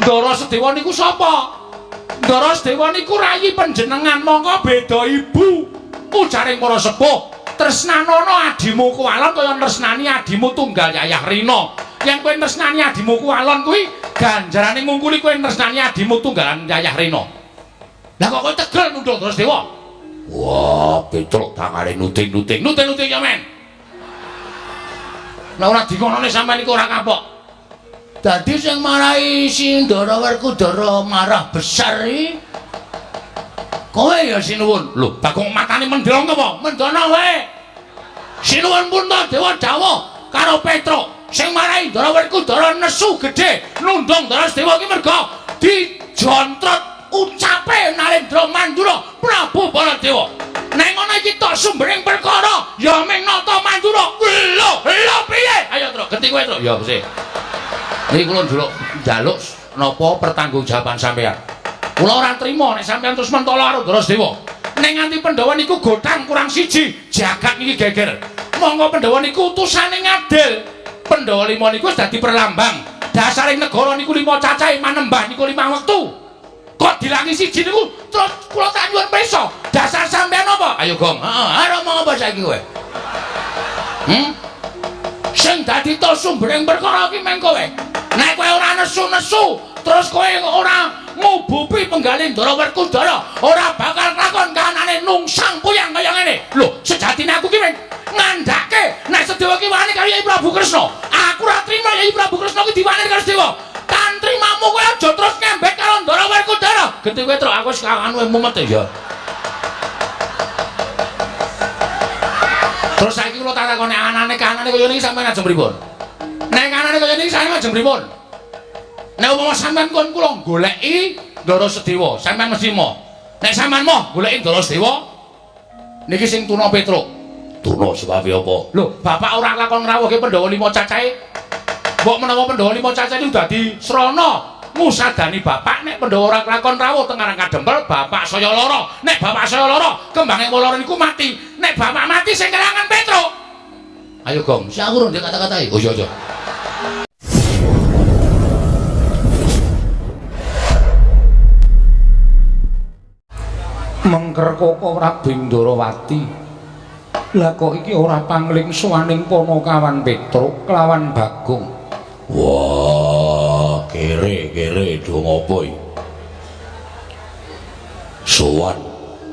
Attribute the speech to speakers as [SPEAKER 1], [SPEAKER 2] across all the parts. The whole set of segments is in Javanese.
[SPEAKER 1] Ndara Sedewa niku sapa? Ndara Sedewa niku rayi panjenengan, mongko beda ibu. Ujaring para sepuh, tresnanono adimu Kuwalon kaya tresnani adimu tunggal Yayah Rina. Yen kowe tresnani adimu Kuwalon kuwi ganjarane ngungkuli kowe tresnani adimu tunggalan Yayah Rina. Lah kok kowe tegel nunduk Ndara Sedewa? Wah, Petruk tangane nuting-nuting. Nuting-nuting ya, men. Lah ora dikonone sampean iku ora kapok.
[SPEAKER 2] Dadi sing marai si Ndara Werkudara marah besar iki kowe ya sinuwun.
[SPEAKER 1] Lho, Bagong matane mendrong apa?
[SPEAKER 2] Mendono wae. Sinuwun Puntadewa dawuh karo Petruk sing marai Ndara Werkudara nesu gedhe nundung Ndara Sedewa iki merga dijontrot ucape Narendra Mandura Prabu Baladewa. Nek ngono iki tok sumbering perkara ya ming nata Mandura. Lho, lho piye?
[SPEAKER 1] Ayo, Truk, genti kowe, Truk. Ya, sik. Niki kula njaluk napa pertanggungjawaban sampean. Kula ora trima nek sampean terus mentolo karo Ndara Sedewa. Nek nganti Pandhawa niku gotang kurang siji, jagat niki geger. Monggo Pandhawa niku utusane ngadil. Pandhawa lima niku wis dadi perlambang. Dasaring negara niku lima cacahe, manembah niku lima wektu. Kok dilangi siji niku terus kula tak nyuwun pirsa. Dasar sampean apa? Ayo, Gong.
[SPEAKER 2] Heeh, arep omong apa saiki kowe?
[SPEAKER 1] Hmm?
[SPEAKER 2] Sing dadi to sumbering perkara iki meng kowe. Nek kowe ora nesu-nesu, terus kowe ora ngubupi penggalih Ndara Werkudara, ora bakal kelakon kahanane nungsang puyang kaya ngene.
[SPEAKER 1] Lho, sejatine aku ki meng ngandhake nek Sedewa ki wani karo Yai Prabu Kresna. Aku ora trima Yai Prabu Kresna ki diwani karo Sedewa.
[SPEAKER 2] Tan trimamu kowe aja terus ngembek karo Ndara Werkudara.
[SPEAKER 1] Genti kowe, Truk, aku wis anu mumet ya. Terus saiki kula tak takoni anane kahanane kaya niki sampeyan ajeng pripun? Nek anane kaya niki sampeyan ajeng pripun? Nek umpama sampeyan kon kula goleki Ndara Sedewa, sampeyan mesti moh. Nek sampeyan moh goleki Ndara Sedewa, niki sing tuna Petruk. Tuna sebabe apa? Lho, bapak ora lakon ngrawuhke Pandhawa lima cacahe. Mbok menawa Pandhawa lima cacahe niku dadi srana ngusadani bapak nek Pandhawa ora kelakon rawuh teng Karang Kadempel, bapak saya lara. Nek bapak saya lara, kembange lara niku mati. Nek bapak mati sing kelangan Petruk. Ayo, Gong,
[SPEAKER 2] sik aku rung kata-katai.
[SPEAKER 1] Oh iya iya. Mengker Koko Prabu Ndarawati. Lah kok iki ora pangling sowaning Panakawan Petruk kelawan Bagong.
[SPEAKER 2] Wah, kere-kere do ngopo iki? Sowan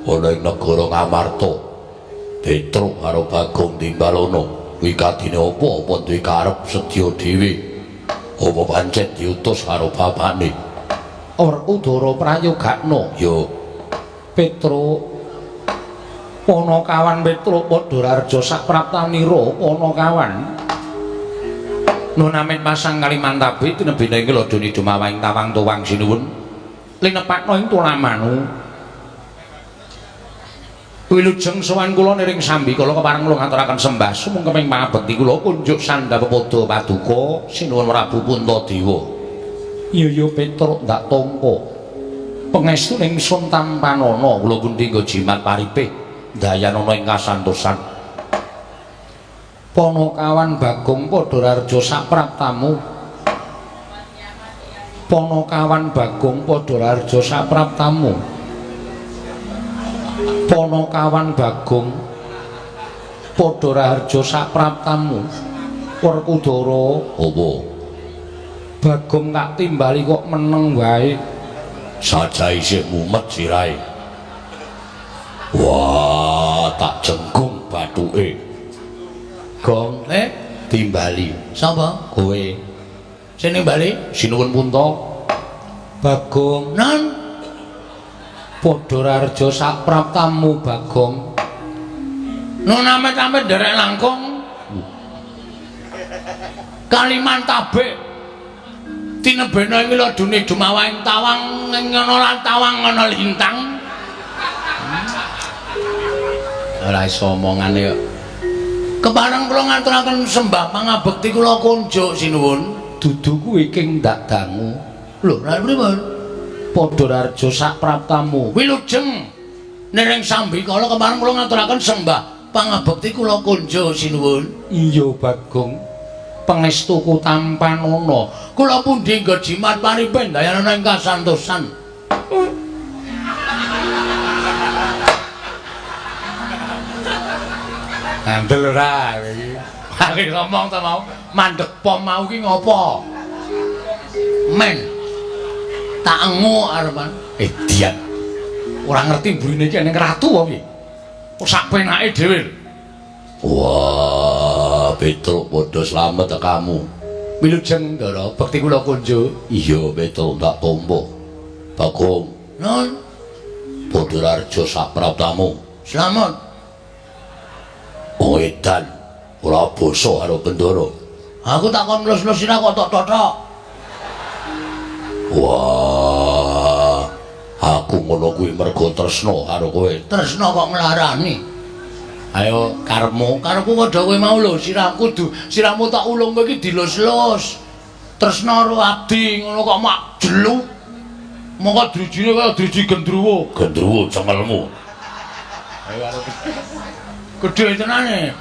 [SPEAKER 2] ana ing negara Ngamarta. Petruk karo Bagong timbalono. Kuwi kadine apa? Apa duwe karep sedya dhewe? Apa pancen diutus karo bapakne?
[SPEAKER 1] Werkudara prayogakno.
[SPEAKER 2] Ya,
[SPEAKER 1] Petruk Panakawan Petruk padha raharja sapraptanira Panakawan. Nun amin pasang Kalimantabe tinebene ing lodone dumawahing tawang tuwang sinuwun linepakna ing tulamanu. Wilujeng sowan kula niring sambi kala kepareng kula ngaturaken sembah sumungkeming pangabekti kula kunjuk sandha pepadha paduka sinuwun Prabu Puntadewa. Iya ya Petruk ndak tampa. Pangestu ingsun tampanana kula pundi nggo jimat paripih dayanana ing kasantosan. Panakawan Bagong padha raharja sapraptamu. Panakawan Bagong padha raharja sapraptamu. Panakawan Bagong padha raharja sapraptamu. Werkudara,
[SPEAKER 2] apa?
[SPEAKER 1] Bagong tak timbali kok meneng wae.
[SPEAKER 2] Saja isih mumet sirahe. Wah, tak jenggung bathuke. Gong, timbali. Sapa? Kowe. Sing nimbali? Sinuwun Punta.
[SPEAKER 1] Bagong,
[SPEAKER 2] Nan
[SPEAKER 1] padha raharja sapraptamu Bagong.
[SPEAKER 2] Nun amit-amit nderek langkung. Kalimantabe. Tinebena ing ladune dumawahing tawang ing ana lan tawang ana lintang. Ora iso omongane kok. Kepareng kula ngaturaken sembah pangabekti kula kunjuk sinuwun.
[SPEAKER 1] Dudu kuwi king ndak dangu.
[SPEAKER 2] Lho, lha pripun?
[SPEAKER 1] Padha raharja sapraptamu.
[SPEAKER 2] Wilujeng niring sambikala kepareng kula ngaturaken sembah pangabekti kula kunjuk sinuwun.
[SPEAKER 1] Iya Bagong. Pangestuku tampanana. Kula pundi nggo jimat paripe ndayanana ing kasantosan. Andel ora iki. Aku ngomong ta mau, mandek pom mau ki ngopo? Men. Tak enguk arepan. Dian. Ora ngerti mburine iki ning ratu apa piye? Kok sak penake dhewe lho.
[SPEAKER 2] Wah, Petruk padha slamet kamu.
[SPEAKER 1] Wilujeng Ndara, bekti kula kunjuk.
[SPEAKER 2] Iya, Petruk tak tampa. Bagong.
[SPEAKER 1] Nun.
[SPEAKER 2] Padha raja sak praptamu.
[SPEAKER 1] Slamet.
[SPEAKER 2] Oh edan, ora basa karo Bendara.
[SPEAKER 1] Aku tak kon nglus-nglus sira kok tok totok.
[SPEAKER 2] Wah, aku ngono kuwi mergo tresna karo kowe.
[SPEAKER 1] Tresna kok nglarani. Ayo karepmu, karepku padha kowe mau lho, sirahku du, sirahmu tak ulung kowe iki dilus-lus. Tresna karo abdi ngono kok mak jelu. Mongko drijine kaya driji gendruwo.
[SPEAKER 2] Gendruwo cengelmu.
[SPEAKER 1] Ayo karo gedhe tenane.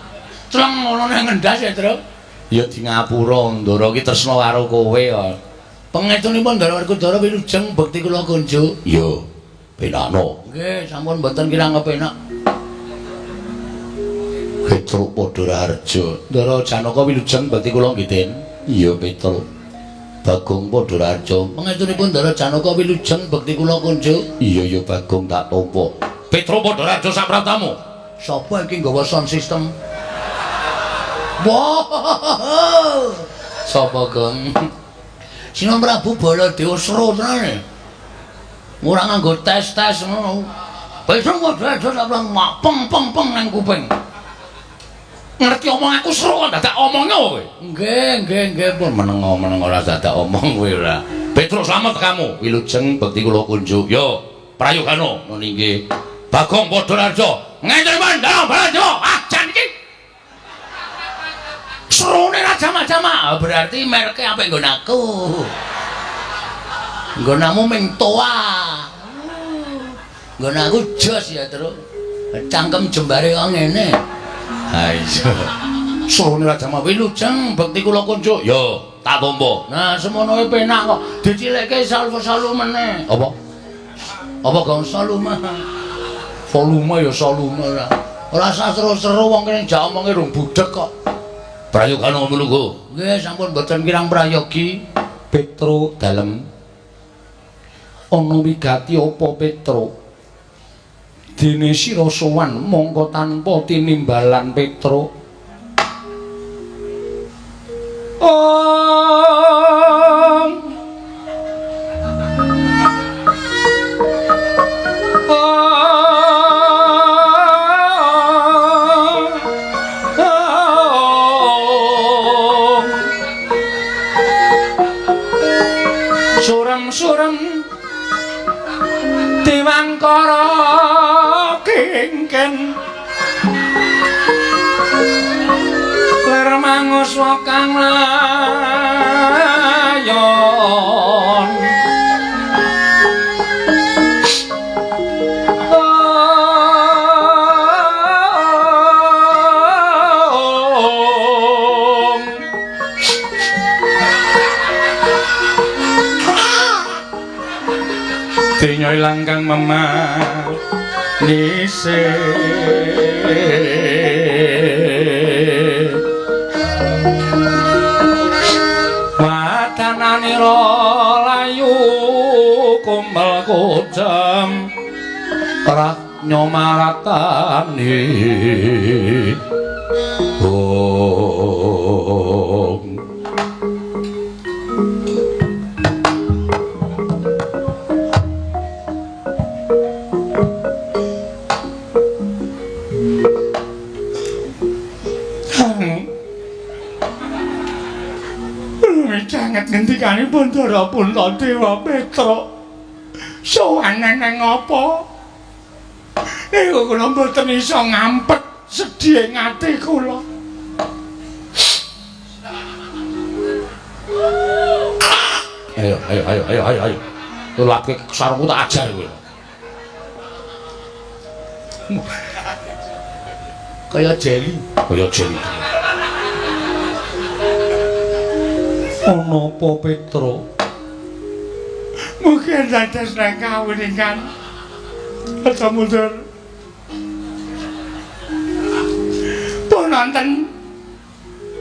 [SPEAKER 1] Cleng ngono nang ngendas ya, Truk. Ya di ngapura Ndara iki tresna karo kowe kok. Pangestunipun Ndara Werkudara wilujeng bekti kula kunjuk.
[SPEAKER 2] Iya, penakno.
[SPEAKER 1] Nggih, sampun mboten kirang kepenak.
[SPEAKER 2] Petruk padha raharja.
[SPEAKER 1] Ndara Janaka wilujeng bekti kula nggih, Den.
[SPEAKER 2] Iya, Petruk. Bagong padha raharja.
[SPEAKER 1] Pangestunipun Ndara Janaka wilujeng bekti kula kunjuk.
[SPEAKER 2] Iya, ya Bagong tak tampa.
[SPEAKER 1] Petruk padha raharja sapraptamu. Sapa iki nggawa sound system? Wah. Sapa, Gong? Sinuwun Prabu Baladewa seru tenan. Ora nganggo tes-tes ngono. Besok padha sak mak peng peng peng nang kuping. Ngerti omong aku seru kok dadak omongnya kowe. Nggih, nggih, nggih pun meneng-meneng ora dadak omong kowe ora.
[SPEAKER 2] Petruk slamet kamu. Wilujeng bekti kula kunjuk. Yo, prayogano nun inggih.
[SPEAKER 1] Bagong padha raja. Ngene Ndara Baladewa. Ah, jan iki. Serune ra jamak-jamak. Berarti merke apik nggon aku. Nggonamu ming toa. Nggon aku jos ya, Truk. Cangkem jembare kok ngene.
[SPEAKER 2] Ha iya.
[SPEAKER 1] Serune ra jamak wilujeng bekti kula kunjuk.
[SPEAKER 2] Yo, tak tampa.
[SPEAKER 1] Nah, semono penak kok. Dicilikke salvo-salvo meneh.
[SPEAKER 2] Apa?
[SPEAKER 1] Apa gong volume? Volume ya volume ora. Ora usah seru-seru wong kene jak omonge rung budhek kok.
[SPEAKER 2] Prayogana mlungguh.
[SPEAKER 1] Nggih, sampun mboten kirang prayogi.
[SPEAKER 2] Petruk dalem. Ana wigati apa Petruk? Dene sira sowan mongko tanpa tinimbalan Petruk. Om. Surem-surem Dewangkara kingken lir manguswa kang layon. Denya ilang kang memanise watananira layu kumel kocem raknya maratani. Om. Sanget ngendikanipun Ndara Puntadewa Petruk. Sowan nang apa? Niku kula mboten iso ngampet sedih ing ati kula. Ayo, ayo, ayo, ayo, ayo, ayo. Tulake sarungku tak ajar kowe. Kaya jeli, kaya jeli.
[SPEAKER 1] Ana apa, Petro?
[SPEAKER 2] Mungkin dados nang kawuningan. Aja mundur. Pun nonton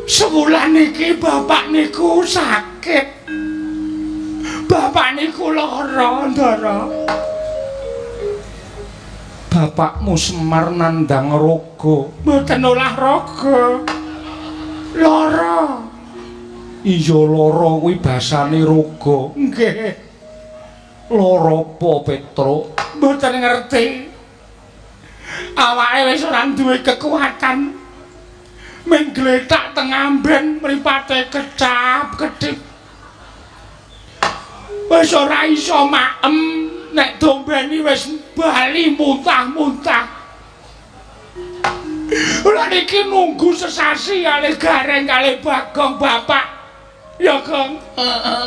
[SPEAKER 2] sewulan iki bapak niku sakit. Bapak niku lara, Ndara.
[SPEAKER 1] Bapakmu Semar nandhang raga.
[SPEAKER 2] Mboten olah raga. Lara.
[SPEAKER 1] Iya, lara kuwi basane raga.
[SPEAKER 2] Nggih.
[SPEAKER 1] Lara apa, Petro?
[SPEAKER 2] Mboten ngerti. Awake wis ora duwe kekuatan. Ming gletak teng amben mripate kecap-kedip. Wis ora iso maem, nek dombeni wis bali muntah-muntah. Kula niki nunggu sesasi kalih Gareng kalih Bagong bapak. Ya, Gong.
[SPEAKER 1] Heeh.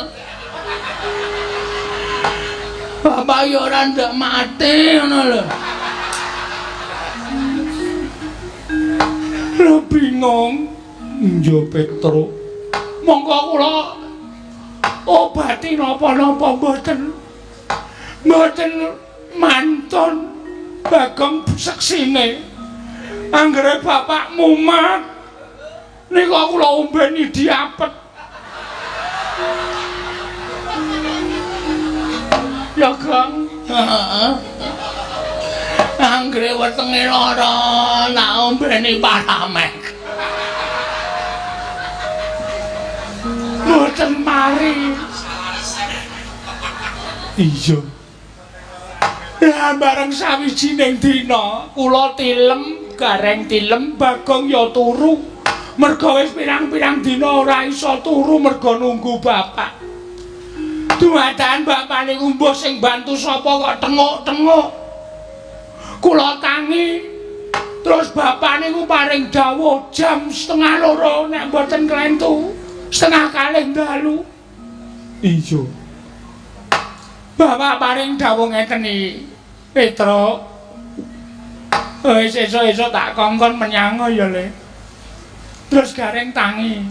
[SPEAKER 1] Bapak ya ora ndak mati ngono lho.
[SPEAKER 2] Lho bingung.
[SPEAKER 1] Iya, Petro.
[SPEAKER 2] Monggo kula obati napa-napa mboten. Mboten mantun Bagong seksine. Anggere bapak mumat nika kula ombeni diapet. Ya, Gong.
[SPEAKER 1] Heeh. Anggere wetenge lara tak ombeni paramek.
[SPEAKER 2] Mboten mari.
[SPEAKER 1] Iya.
[SPEAKER 2] Lah bareng sawijining dina kula tilem, Gareng tilem, Bagong ya turu. Merga wis pirang-pirang dina ora iso turu merga nunggu bapak. Dumadakan bapak niku mbuh sing bantu sapa kok tenguk-tenguk. Kula tangi. Terus bapak niku paring dawuh jam 1:30 nek mboten klentu, 1:30 dalu.
[SPEAKER 1] Iya.
[SPEAKER 2] Bapak paring dawuh ngeten iki. Petro. Wis esuk-esuk tak kongkon menyang ya, Le. Terus Gareng tangi.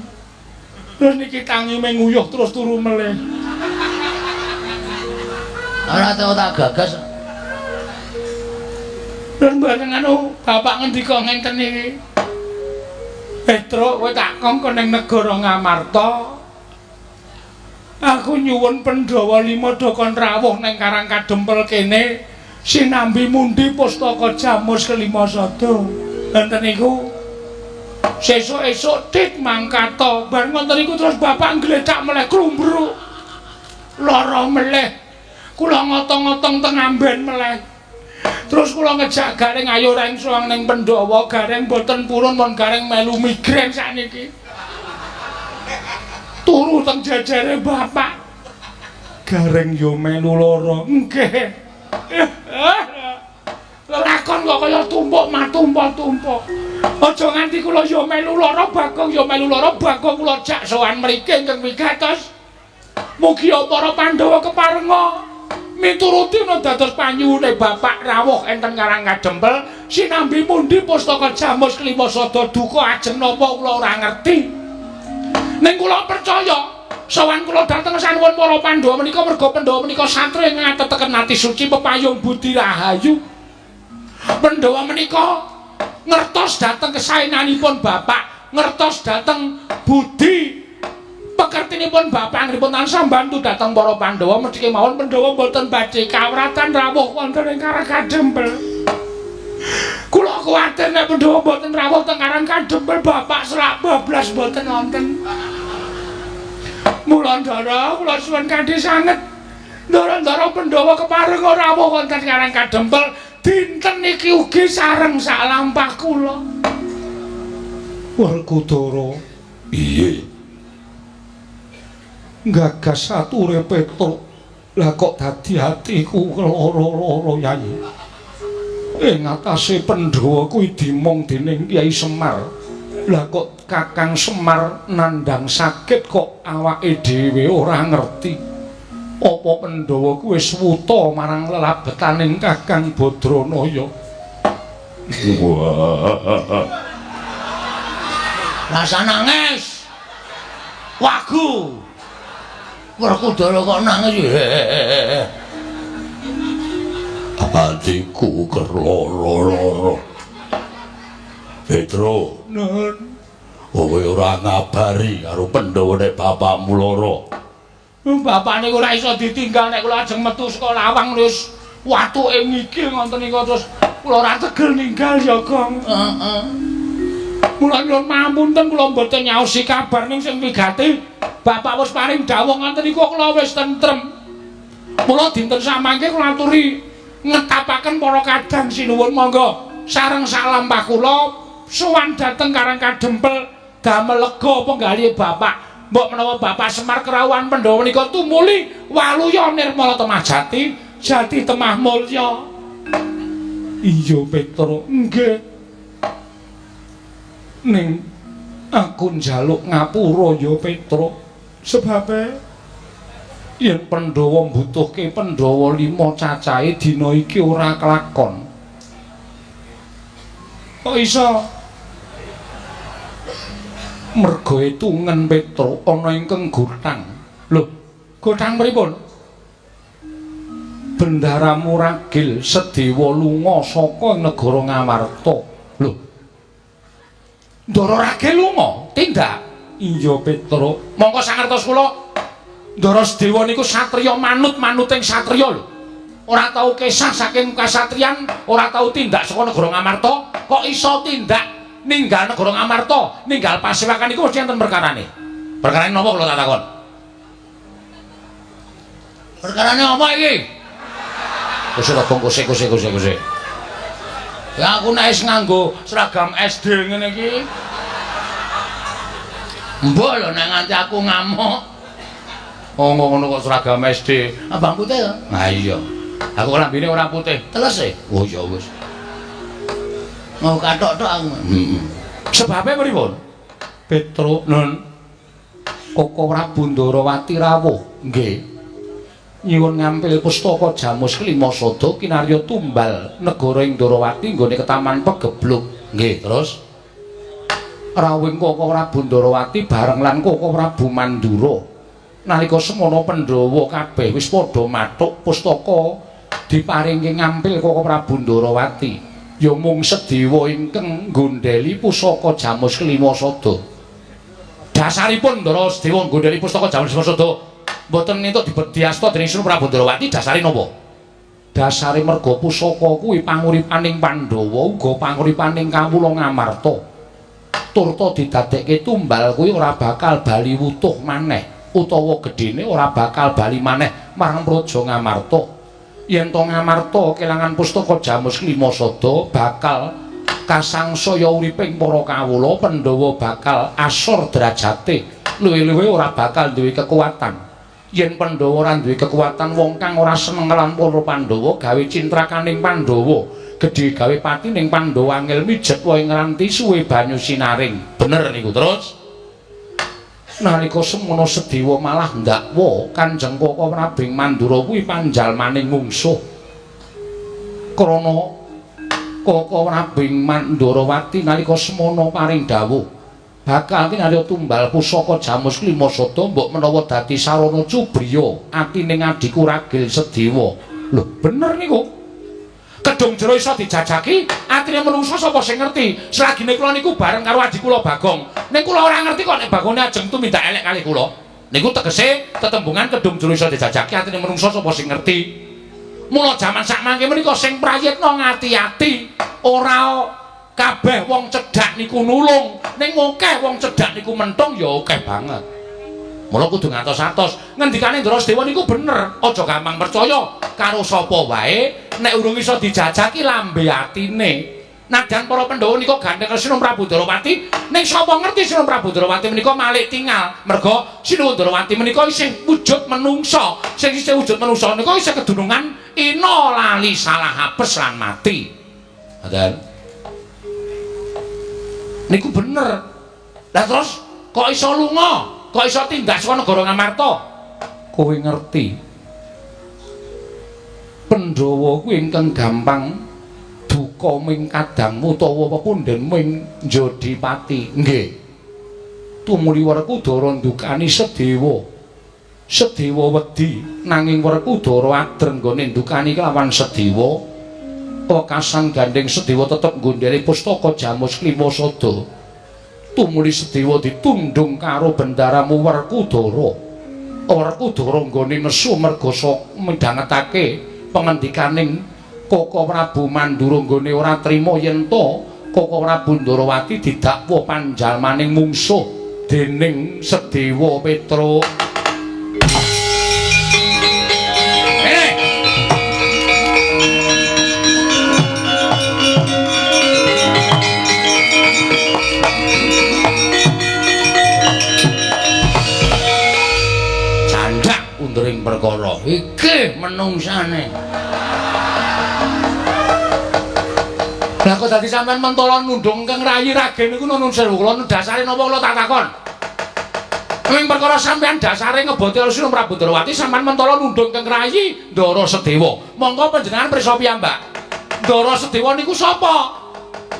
[SPEAKER 2] Terus niki tangi menguyuh terus turu melih.
[SPEAKER 1] Ora tau tak gagas.
[SPEAKER 2] Terus mboten anu bapak ngendika ngenten iki. Petro, kowe tak kongkon ning negara Ngamarta. Aku nyuwun Pandhawa 5 do kon rawuh ning Karang Kadempel kene sinambi mundi pustaka Jamus kelima sada. Enten niku sesuk-esuk tit mangkata. Bar ngoten niku terus bapak nggletak meleh klumbruk. Lara meleh. Kula ngotong-ngotong teng amben meleh. Terus kula ngejak Gareng ayo reng sowan ning Pandhawa, Gareng boten purun mon Gareng melu migrain sakniki. Turu teng jejere bapak.
[SPEAKER 1] Gareng yo melu lara.
[SPEAKER 2] Nggih. Lelakon kok kaya tumpuk matumpuk-tumpuk. Aja nganti kula yo melu lara, Bagong yo melu lara, Bagong kula jak sowan mriki ingkang wigatos. Mugi para Pandhawa keparenga mituruti dados panyuwune bapak rawuh enten Karang Kadempel sinambi mundi pustaka Jamus kelima sada duka ajeng napa kula ora ngerti. Ning kula percaya sowan kula dhateng sanuwun para Pandhawa menika merga Pandhawa menika satria ngateteken ati suci pepayung budi rahayu. Pandhawa menika ngertos dhateng kesaenanipun bapak, ngertos dhateng budi pekertinipun bapak anggenipun tansah mbantu dhateng para Pandhawa mesti kemawon Pandhawa mboten badhe kawratan rawuh wonten ing Karang Kadempel. Kula kuwatir nek Pandhawa mboten rawuh teng Karang Kadempel bapak selak bablas mboten wonten. Mula Ndara kula suwun kanthi sanget. Ndara-ndara Pandhawa kepareng rawuh wonten Karang Kadempel dinten niki ugi sareng sak lampah kula.
[SPEAKER 1] Werkudara. Piye? Gagas ature Petruk. Lah kok dadi atiku lara-lara Yai. Ing atase Pandhawa kuwi dimong dening Kyai Semar. Lah kok Kakang Semar nandhang sakit kok awake dhewe ora ngerti. Apa Pandhawa kuwi wis wuta marang lelabetaning Kakang Badranaya? Wah. Rasa nangis. Wagu. Werkudara kok nangis. Atiku kerloro-loro. Petro,
[SPEAKER 2] Nun.
[SPEAKER 1] Kowe ora ngabari karo Pandhawa nek bapakmu lara.
[SPEAKER 2] Bapak niku ora iso ditinggal nek kula ajeng metu saka lawang wis watuke ngigil ngoten niku terus kula ora tegel ninggal ya, Gong.
[SPEAKER 1] Heeh.
[SPEAKER 2] Mula nyuwun pamunten kula mboten nyaosi kabar ning sing wigati bapak wis paring dawuh ngoten niku kula wis tentrem. Mula dinten samangke kula aturi ngetapaken para kadang sinuwun monggo sareng salam kula sowan dhateng Karang Kadempel damel lega penggalihe bapak. Mbok menawa Bapak Semar kerawuhan Pandhawa menika tumuli waluya nirmala temah jati, jati temah mulya. Iya, Petro, nggih. Ning aku njaluk ngapura ya, Petro. Sebabe yen Pandhawa mbutuhke Pandhawa 5 cacahe dina iki ora kelakon. Kok iso? Merga etungen Petro ana ingkang gothang. Lho, gothang pripun? Bendaramu Ragil Sedewa lunga saka negara Ngamarta. Lho.
[SPEAKER 1] Ndara Ragil lunga? Tindak.
[SPEAKER 2] Iya, Petro.
[SPEAKER 1] Mongko sangertos kula, Ndara Sedewa niku satriya manut-manuting satriya lho. Ora tau kesah saking kasatriyan, ora tau tindak saka negara Ngamarta, kok iso tindak ninggal negara Ngamarta, ninggal pasewakan niku mesti enten perkarane. Perkarane napa kula tak takon? Perkarane apa iki? Wis ora kose kose kose kose. Ya aku nek wis nganggo seragam SD ngene iki. Mbok lho nek nganti aku ngamuk. Oh ngono kok seragam SD. Abang putih ya? Ha iya. Aku lambene ora putih. Teles e? Oh ya wis. Mau kathok tok aku. Heeh. Sebabe pripun?
[SPEAKER 2] Petro,
[SPEAKER 1] Nun.
[SPEAKER 2] Koko Prabu Ndarawati rawuh.
[SPEAKER 1] Nggih.
[SPEAKER 2] Nyuwun ngampil pustaka Jamus Kelima Sada kinarya tumbal negara ing Ndarawati nggone ketaman Pegebluk.
[SPEAKER 1] Nggih, terus
[SPEAKER 2] rawuhing Koko Prabu Ndarawati bareng lan Koko Prabu Mandura. Nalika semono Pandhawa kabeh wis padha mathuk pustaka diparingke ngampil Koko Prabu Ndarawati. Ya mung Sedewa ingkang nggondheli pusaka Jamus Kelima Sada.
[SPEAKER 1] Dasaripun Ndara Sedewa nggondheli pustaka Jamus Kelima Sada mboten entuk dibedhiyasta dening Sri Prabu Ndarawati dasare napa?
[SPEAKER 2] Dasare merga pusaka kuwi panguripaning Pandhawa uga panguripaning kawula Ngamarta. Turta didadekke tumbal kuwi ora bakal bali wutuh maneh utawa gedhene ora bakal bali maneh marang Praja Ngamarta. Yen to Ngamarta kelangan pustaka Jamus Kelima Sada bakal kasangsaya uriping para kawula, Pandhawa bakal asor derajate, luwih-luwih ora bakal duwe kekuatan. Yen Pandhawa ora duwe kekuatan, wong kang ora seneng lan para Pandhawa gawe cintrakaning Pandhawa, gedhe gawe pati ning Pandhawa angel mijet wae ngranti suwe banyu sinaring.
[SPEAKER 1] Bener niku. Terus
[SPEAKER 2] nalika semono Sedewa malah ndakwa Kanjeng Koko Prabu Mandura kuwi panjalmaning mungsuh. Krana Koko Prabu Mandurawati nalika semono paring dawuh bakal kinarya tumbal pusaka Jamus Kelima Sada mbok menawa dadi sarana cubriya atine adhiku Ragil Sedewa. Lho, bener niku.
[SPEAKER 1] Kedung jero iso dijajaki, atine menungsa sapa sing ngerti? Selagine kula niku bareng karo adhi kula Bagong. Ning kula ora ngerti kok nek Bagone ajeng tumindak elek kali kula. Niku tegese tetembungan kedung jero iso dijajaki, atine menungsa sapa sing ngerti? Mula jaman sakmangke menika sing prayitna ngati-ati, ora kabeh wong cedhak niku nulung, ning akeh wong cedhak niku mentung ya akeh banget. Mula kudu ngatos-atos. Ngendikane Ndara Sedewa niku bener, aja gampang percaya karo sapa wae nek urung iso dijajaki lambe atine. Nadyan para Pandhawa nika gandeng Sinuwun Prabu Ndarawati, ning sapa ngerti Sinuwun Prabu Ndarawati menika malik tingal. Merga Sinuwun Ndarawati menika isih wujud menungsa. Sing isih wujud menungsa nika isih kedunungan ina lali salah apes lan mati. Ngoten. Niku bener. Lah terus kok iso lunga? Kok iso tindak saka negara Ngamarta?
[SPEAKER 2] Kowe ngerti? Pandhawa kuwi ingkang gampang duka ming kadang utawa pepundhen ming Jodipati. Nggih. Tumuli Werkudara ndukani Sedewa.
[SPEAKER 1] Sedewa wedi nanging Werkudara adrenggone ndukani kelawan Sedewa. Wekasan gandeng Sedewa tetep nggondheli pustaka Jamus Klimasada. Tumuli Sedewa ditundhung karo bendaramu Werkudara. Werkudara nggone nesu merga midhangetake pengendikaning Koko Prabu Mandura nggone ora trima yen to Koko Prabu Ndorowati didakwa panjalmaning mungsuh dening Sedewa Petruk. Undring perkara iki menungsane. Lah kok dadi sampean mentala nundung kang rayi ragen niku nun sewu kula dasare napa kula tak takon. Ing perkara sampean dasare ngeboti Arjuna Prabu Ndorowati sampean mentala nundung kang rayi Ndara Sedewa. Monggo panjenengan prisa piyambak. Ndara Sedewa niku sapa?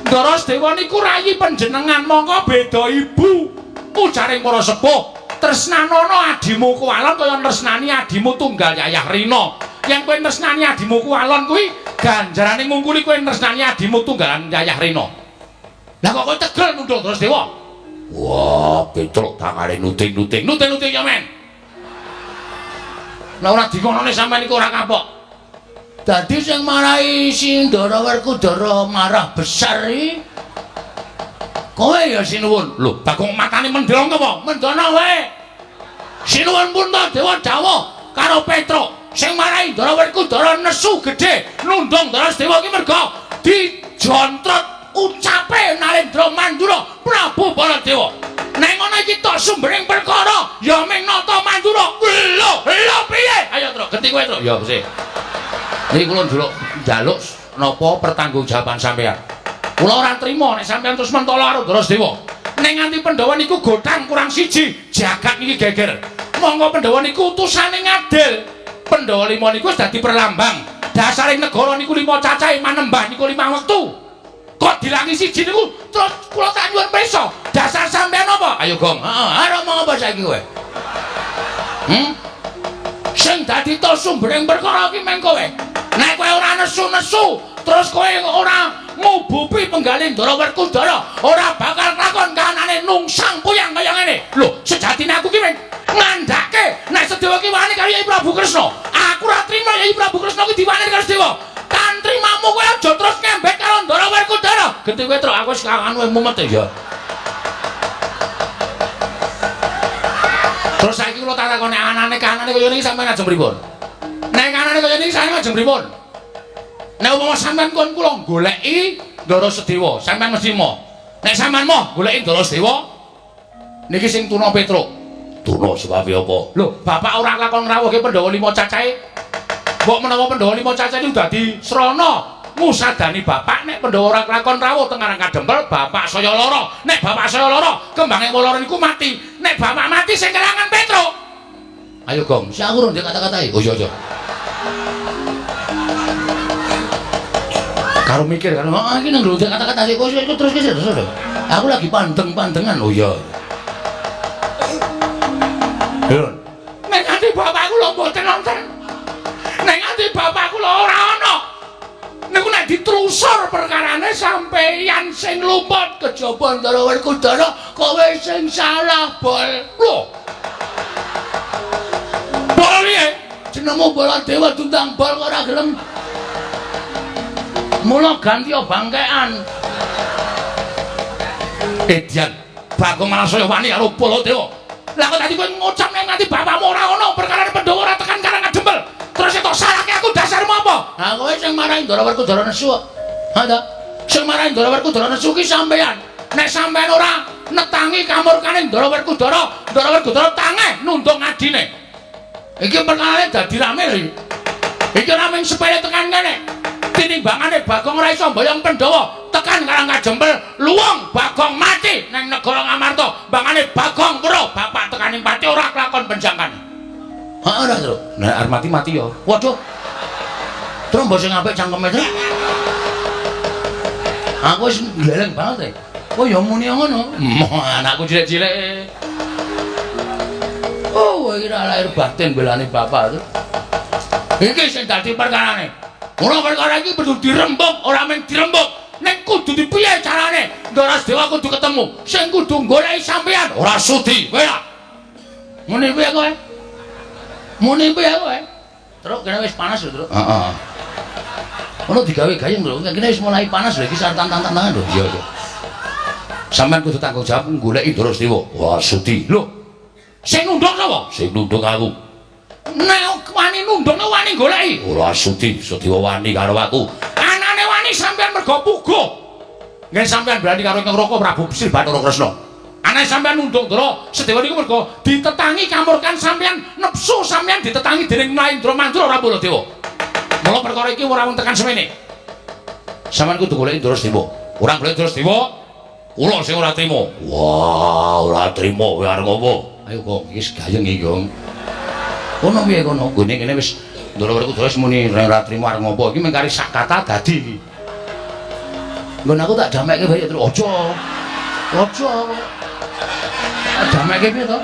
[SPEAKER 1] Ndara Sedewa niku rayi panjenengan, monggo beda ibu. Ujaring para sepuh, tresnanono adimu kuwalon kaya tresnani adimu tunggal Yayah Rina. Yen kowe tresnani adimu kuwalon kuwi ganjarane ngungkuli kowe tresnani adimu tunggalan Yayah Rina. Lah kok kowe tegel nunduk terus Dewa? Wah, Petruk tangane nuting-nuting. Nuting-nuting ya men. Lah ora dikonone sampean iku ora kapok. Dadi sing marai si Ndara Werkudara marah besar iki kowe ya sinuwun. Lho, Bagong matane mendhong apa? Mendhono wae. Sinuwun Puntadewa dawuh karo Petruk sing marai Ndara Werkudara nesu gedhe nundung Ndara Sedewa iki merga dijontrot ucape Narendra Mandura Prabu Baladewa. Nek ngono iki tok sumbering perkara ya ming nata Mandura. Lho, lho piye? Ayo Truk, genti kowe Truk. Ya sih. Niki kula njaluk napa pertanggungjawaban sampean. Kula ora trima nek sampean terus mentala karo Ndara Sedewa. Nek nganti Pandhawa niku gothang kurang siji, jagat niki geger. Monggo Pandhawa niku utusane ngadil. Pandhawa lima niku wis dadi perlambang. Dasaring negara niku lima cacahe manembah niku lima wektu. Kok dilangi siji niku terus kula tak nyuwun prisa. Dasar sampean apa? Ayo Gong. Heeh, arep omong apa saiki kowe? Sing dadi to sumbering perkara iki meng kowe. Nek kowe ora nesu-nesu, terus kowe ora ngubupi penggalih Ndara Werkudara, ora bakal lakon kahanane nungsang puyang kaya ngene. Lho, sejatine aku ki meng ngandhake nek Sedewa ki wani karo Yai Prabu Kresna. Aku ora trima Yai Prabu Kresna ki diwani karo Sedewa. Tan trimamu kowe aja terus ngembek karo Ndara Werkudara. Genti kowe truk aku wis anu mumet ya. Terus saiki kula tak takoni anane kahanane kaya niki sampeyan ajeng pripun? Nek anane kaya niki sampeyan ajeng pripun? Nek umpama sampean kon kula goleki Ndara Sedewa, sampean mesti moh. Nek sampean moh goleki Ndara Sedewa, niki sing tuna Petruk. Tuna sebabe apa? Lho, bapak ora lakon ngrawuhke Pandhawa lima cacahe. Mbok menawa Pandhawa lima cacahe niku dadi srana ngusadani bapak nek Pandhawa ora lakon rawuh teng Karang Kadempel, bapak saya lara. Nek bapak saya lara, kembange lara niku mati. Nek bapak mati sing kelangan Petruk. Ayo Gong, sik aku urung kata-katai. Oh iya iya. Karo mikir kan, ah iki nang ndek kata-kata sik kok terus terus. Aku lagi pandeng-pandengan. Oh iya. Lho. Nek nganti bapakku lho mboten nonton. Nek nganti bapakku lho ora ana. Niku nek ditelusur perkarane sampeyan sing lumut kejaba Ndara Werkudara, kowe sing salah, Bol. Lho. Bol piye? Jenengmu Baladewa diundang Bol kok ora gelem. Mula ganti bangkean. Edian, Bagong malah saya wani karo Baladewa. Lah kok tadi kowe ngucap nek nganti bapakmu ora ana, perkarane Pandhawa ora tekan Karang Kadempel. Terus tok salahke aku dasarmu apa? Ha kowe sing marahi Ndara Werkudara nesu kok. Ha ta? Sing marahi Ndara Werkudara nesu ki sampeyan. Nek sampeyan ora netangi kamurkane Ndara Werkudara, Ndara Werkudara tangeh nundung adine. Iki perkarane dadi rame lho. Iki ora mung sepele tekan kene. Tinimbangane Bagong ora iso mboyong Pandhawa tekan Karang Kadempel, luwung Bagong mati nang negara Ngamarta. Mbangane Bagong weruh bapak tekaning pati ora kelakon penjangkan. Heeh ora, Truk. Nek arep mati mati ya. Waduh. Truk mbok sing apik cangkeme, Truk. Aku wis gleleng banget e. Oh ya muni ngono. Moh anakku cilik-cilik. Oh, kowe iki lahir batin belane bapak. Iki sing dadi perkarane. Ora perkara iki kudu dirembug, ora mung dirembug, ning kudu dipiye carane? Ndara Sedewa kudu ketemu. Sing kudu goleki sampean ora sudi. Kowe lah. Muni piye kowe? Muni piye kowe? Truk kene wis panas lho, Truk. Heeh. Ono digawe gayeng lho, kene wis mulai panas lho iki tantang-tantangan lho. Iya, iya. Sampeyan kudu tanggung jawab goleki Ndara Sedewa. Wah, sudi. Lho. Sing nunduk sapa? Sing nunduk aku. Nek wani nunduk nek wani goleki. Ora sudi, Sedewa wani karo aku. Anane wani sampeyan mergo puguh. Nggih sampeyan berani karo Ingkang Raka Prabu Sri Bathara Kresna. Anane sampeyan nunduk Ndara Sedewa niku mergo ditetangi kamurkan sampeyan, nepsu sampeyan ditetangi dening Mahendra Mandra ora Baladewa. Mula perkara iki ora wong tekan semene. Sampeyan kudu goleki Ndara Sedewa. Ora goleki Ndara Sedewa, kula sing ora trima. Wah, ora trima kowe arep ngopo? Ayo kok iki gayeng iki, Gong. Kono piye kono? Nggone kene wis Ndara Werkudara wis muni ora trima arep ngopo. Iki mung kari sak kata dadi iki. Nggon aku tak damekke bae terus aja. Aja. Damekke piye to?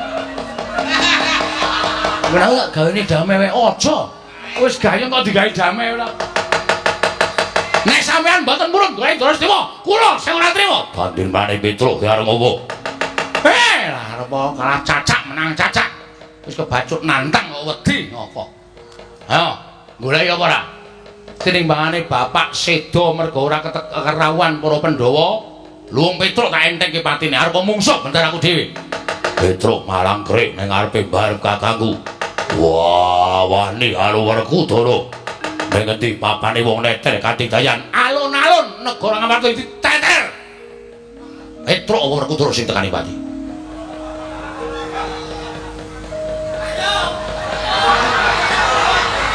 [SPEAKER 1] Nggon aku tak gawene dame wae aja. Wis gayeng kok digawe dame ora. Nek sampean mboten purun golek Ndara Sedewa, kula sing ora trima. Bandin maneh Petruk arep ngopo? Lah arep kalah cacak menang cacak. Wis kebacut nantang kok wedi ngopo. Ayo, goleki apa ora? Tinimbangane bapak seda mergo ora kerawuhan para Pandhawa, luwung Petruk tak entengke patine arep mungsuh bentar aku dhewe. Petruk malang krik ning ngarepe mbarep kakangku. Wah, wani karo Werkudara. Ning ngendi papane wong neter katidayan alun-alun negara Ngamarta diteter. Petruk apa Werkudara sing tekani pati?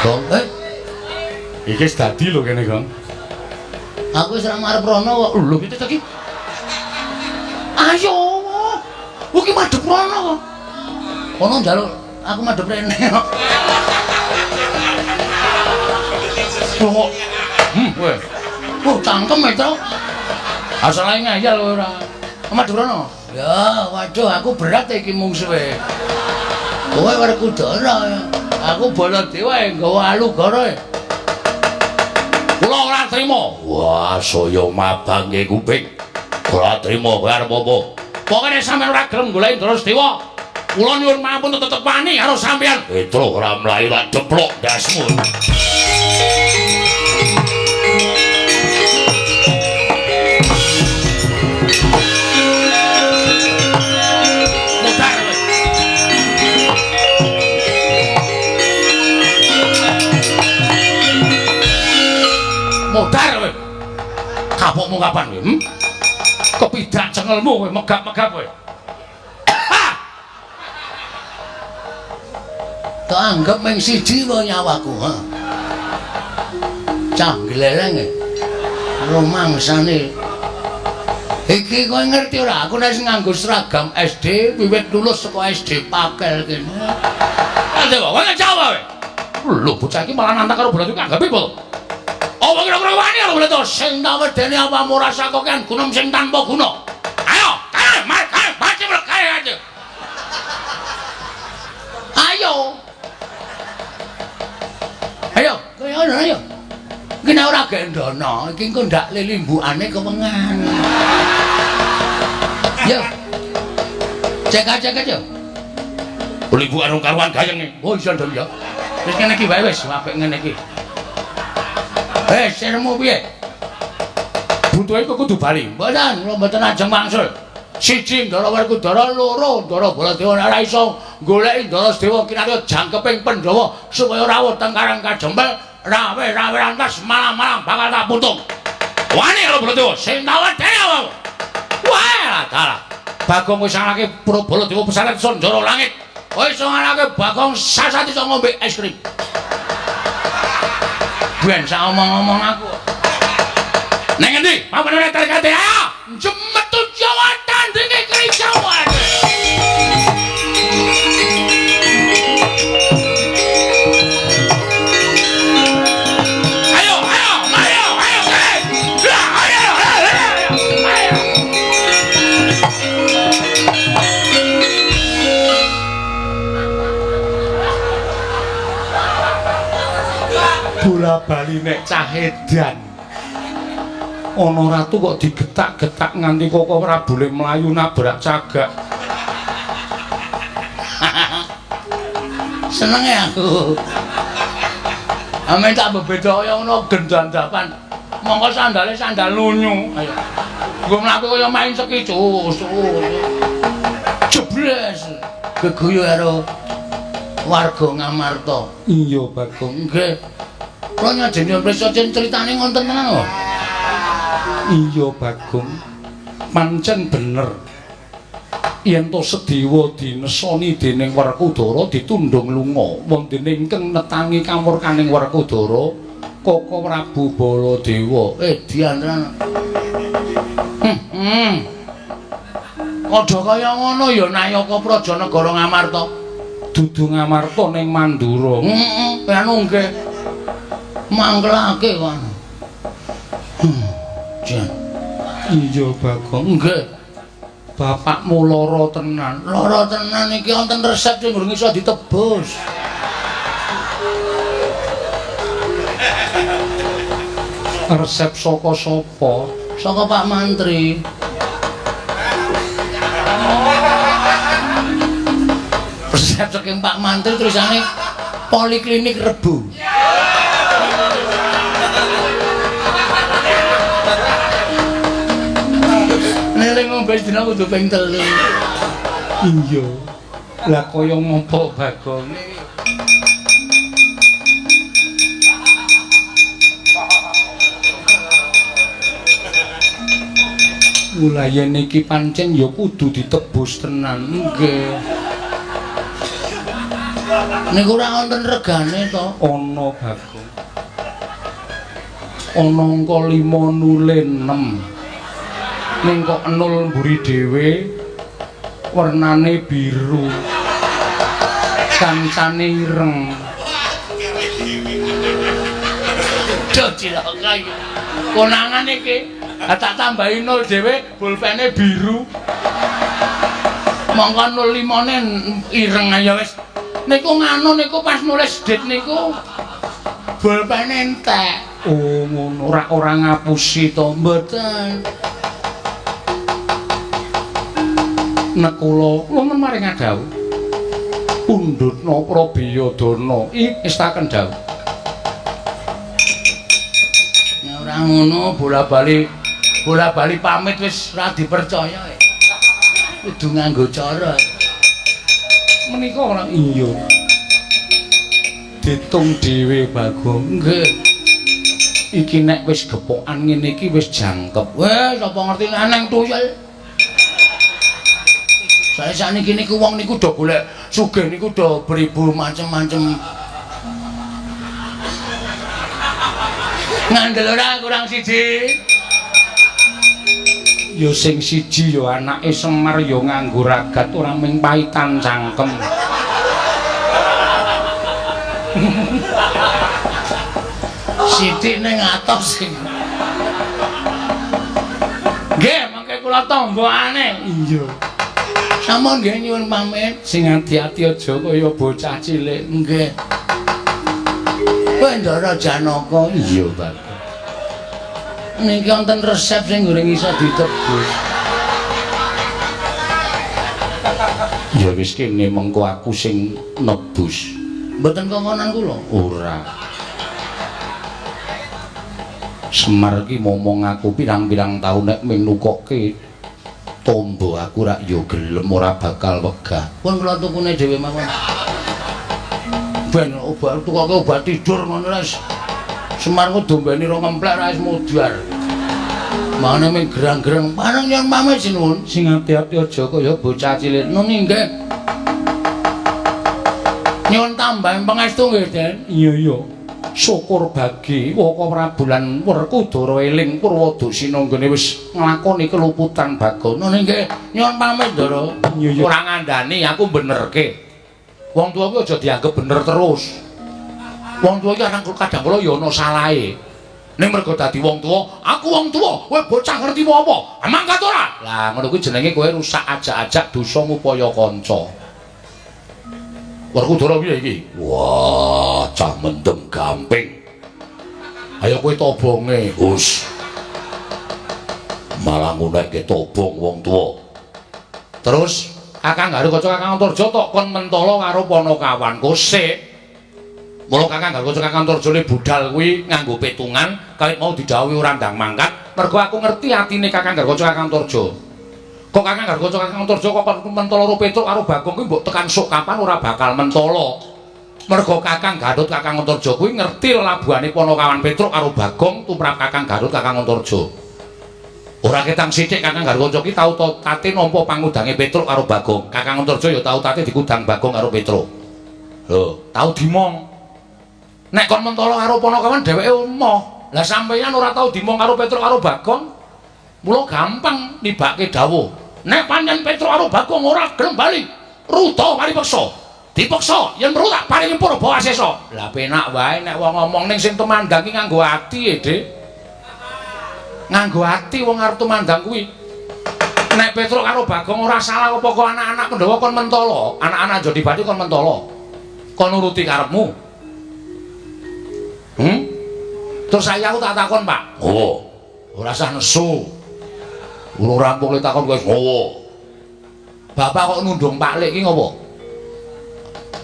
[SPEAKER 1] Gong,
[SPEAKER 2] Iki wis dadi lho kene, Gong.
[SPEAKER 1] Aku wis ora marep rono kok. Lho, piye to iki? Ayo. Iki madhep rono kok. Kono njaluk aku madhep rene kok. Kok. Kowe. Oh, cangkem e, Truk. Asale ngeyel kowe ora. Madhep rono. Ya, waduh aku berat iki mungsuhe. Kowe Werkudara. Aku Baladewa nggawa alugara. Kula ora trima. Wah, saya mabangke kuping. Ora trima kowe arep apa? Pokoke nek sampeyan ora gelem goleki Ndara Sedewa, kula nyuwun mampun tetep wani karo sampeyan. Petruk ora mlayu tak deplok ndasmu. Mutar kowe. Modar kowe. Kapokmu kapan kowe? Kepidak cengelmu kowe megap-megap kowe. Tak anggap mung siji wae nyawaku, ha. Cah gleleng e. Rumangsane. Iki kowe ngerti ora? Aku nek nganggo seragam SD wiwit lulus saka SD Pakel kene. Ayo kowe ngejawab kowe. Lho bocah iki malah nantang karo Baladewa anggape apa to? Apa kira-kira wani karo Baladewa sing tak wedeni apamu rasa kokean gunung sing tanpa guna. Ayo, kae, mar, kae, baca kae aja. Ayo. Ayo, kowe ngono ayo. Iki nek ora gendono, iki engko ndak lilimbukane kewengan. Yo. Cek aja. Limbukan karuan gayeng. Oh iya ndon ya. Wis ngene iki wae wis, apik ngene iki. Sirmu piye? Buntuhe kok kudu bali. Mboten, kula mboten ajeng wangsul. Siji Ndara Werkudara, loro Ndara Baladewa ora iso goleki Ndara Sedewa kinarya jangkeping Pandhawa supaya rawuh teng Karang Kajempel, rawe-rawe rantas malam-malam bakal tak putung. Wani karo Baladewa sing tak wedeni apa? Wah, dalah. Bagong wis ngalahke Baladewa pesaret Sanjara langit. Kowe iso ngalahke Bagong sasat iso ngombe es krim. Ben sak omong-omong aku. Neng endi? Papan ora terkate. Ayo, jemetu Jawa tandinge keri Jawa. Ayo, ayo, ayo, ayo. Ayo, ayo, ayo. Bola-bali nek cah edan. Ana ratu kok digetak-getak nganti kok ora boleh mlayu nabrak cagak.
[SPEAKER 2] Seneng ya aku. Amen tak bebeda kaya ngono gendandapan. Mongko sandale sandal lunyu. Ayo. Nggo mlaku kaya main seki cus. Jebles. Geguyu karo warga Ngamarta.
[SPEAKER 1] Iya, Bagong.
[SPEAKER 2] Nggih. Kula nyajeni prisa critane ngonten tenan kok.
[SPEAKER 1] Iya, Bagong. Pancen bener. Yen to Sedewa dinesoni dening Werkudara ditundhung lunga, wondene ingkang netangi kamurkaning Werkudara Koko Prabu Baladewa.
[SPEAKER 2] Dian tenan. Aja kaya ngono ya Nayaka Praja Negara Ngamarta.
[SPEAKER 1] Dudu Ngamarta ning Mandura.
[SPEAKER 2] Heeh, anu nggih. Mangkelake kok. Jan.
[SPEAKER 1] Iya, Bagong.
[SPEAKER 2] Nggih.
[SPEAKER 1] Bapakmu lara tenan.
[SPEAKER 2] Lara tenan iki wonten resep sing durung iso ditebus.
[SPEAKER 1] Resep saka sapa?
[SPEAKER 2] Saka Pak Mantri. Resep saking Pak Mantri tulisane Poliklinik Rebo. Nek ngombe sedina kudu ping 3.
[SPEAKER 1] Iya. Lah kaya ngopo Bagong? Mula yen iki pancen ya kudu ditebus tenan.
[SPEAKER 2] Nggih. Niku ora wonten regane to?
[SPEAKER 1] Ana, Bagong. Ana angka 5 nule 6. Ning kok 0 mburi dhewe wernane biru. Kancane ireng.
[SPEAKER 2] Duh cilaka iki. Konangan iki. Ha tak tambahi 0 dhewe pulpene biru. Mongko 05-ne ireng aja wis. Niku nganu niku pas nulis dit niku pulpene entek.
[SPEAKER 1] Oh ngono, ora ngapusi to?
[SPEAKER 2] Mboten.
[SPEAKER 1] Nek kula wonten maring adhawuh pundhutna Prabiyadana estaken dawuh.
[SPEAKER 2] Nek ora ngono bola-bali pamit wis ora dipercaya. Kudu nganggo cara.
[SPEAKER 1] Menika ora iya. Ditung dhewe Bagong.
[SPEAKER 2] Nggih.
[SPEAKER 1] Iki nek wis gepokan ngene iki wis jangkep.
[SPEAKER 2] Wes sapa ngerti nang tuyul. Saya sakniki niku wong niku do golek sugih niku do beribu macem-macem. Ngandel ora kurang siji.
[SPEAKER 1] Ya sing siji ya anake Semar ya nganggo ragat ora ming pahitan cangkem.
[SPEAKER 2] Sithik ning atos sing. Nggih, mangke kula tambahane.
[SPEAKER 1] Iya.
[SPEAKER 2] Sampun nggih nyuwun pamit.
[SPEAKER 1] Sing ati-ati aja kaya bocah cilik.
[SPEAKER 2] Nggih. Kowe Ndara Janaka.
[SPEAKER 1] Iya, Bagong.
[SPEAKER 2] Niki wonten resep sing goreng iso ditebus.
[SPEAKER 1] Ya wis kene mengko aku sing nebus.
[SPEAKER 2] Mboten kongkonan kula?
[SPEAKER 1] Ora. Semar iki momong aku pirang-pirang taun nek ming nukokke tombo aku rak ya gelem ora bakal wegah.
[SPEAKER 2] Pun kula tukune dhewe mawon. Ben obat tukoke obat tidur ngono wis. Semar ku dombeni rong emplek ra wis mudhar. Mane ming gerang-gerang pareng nyuwun pamit sinuwun.
[SPEAKER 1] Sing ati-ati aja kaya bocah cilik.
[SPEAKER 2] Nuni nggih. Nyuwun tambahan pangestu nggih, Den.
[SPEAKER 1] Iya iya. Syukur bagi Waka Prabu lan Werkudara eling Purwadasina nggone wis nglakoni keluputan Bagong.
[SPEAKER 2] Nuni nggih, nyuwun pamit, Ndara.
[SPEAKER 1] Iya iya. Ora ngandani aku benerke. Wong tuwa kuwi aja dianggep bener terus. Wong tuwa iki kadang kala ya ana salahe. Ning mergo dadi wong tuwa, aku wong tuwa, kowe bocah ngerti apa? Mangkat ora? Lah ngono kuwi jenenge kowe rusak ajak-ajak dosa ngupaya kanca. Werkudara piye iki? Wah, cah mendem gamping. Ayo kowe tobonge. Hus. Malah ngunekke tobong wong tuwa. Terus Kakang Garukaca Kakang Antarja tok kon mentala karo Panakawan kosek. Mula Kakang Garukaca Kakang Antarja le budal kuwi nganggo petungan, kawit mau didhawuhi ora ndang mangkat, mergo aku ngerti atine Kakang Garukaca Kakang Antarja. Kok Kakang Garukaca Kakang Antarja kok kon mentala karo Petruk karo Bagong kuwi mbok tekan sok kapan ora bakal mentala. Mergo Kakang Garut Kakang Antarja kuwi ngerti lelabuhane Panakawan Petruk karo Bagong tumrap Kakang Garut Kakang Antarja. Ora ketang sithik Kakang Garukaca ki tau tate nampa pangudange Petruk karo Bagong. Kakang Antarja ya tau tate dikudang Bagong karo Petruk. Lho, tau dimong. Nek kon mentala karo Panakawan dheweke emoh. Lah sampeyan ora tau dimong karo Petruk karo Bagong. Mula gampang nibake dawuh. Nek pancen Petruk karo Bagong ora gelem bali, ruda paripeksa. Dipeksa yen perlu tak paringi purba asesa. Lah penak wae nek wong ngomong ning sing tumandang ki nganggo ati e, Dik. Nganggo ati wong arep tumandang kuwi. Nek Petruk karo Bagong ora salah apa kok anak-anak Pandhawa kon mentala, anak-anak Jodibati kon mentala. Kon nuruti karepmu. Terus saya aku tak takon, Pak. Oh. Ora usah nesu. Urung rampung le takon kowe ngowo. Bapak kok nundung Pak Lek iki ngopo?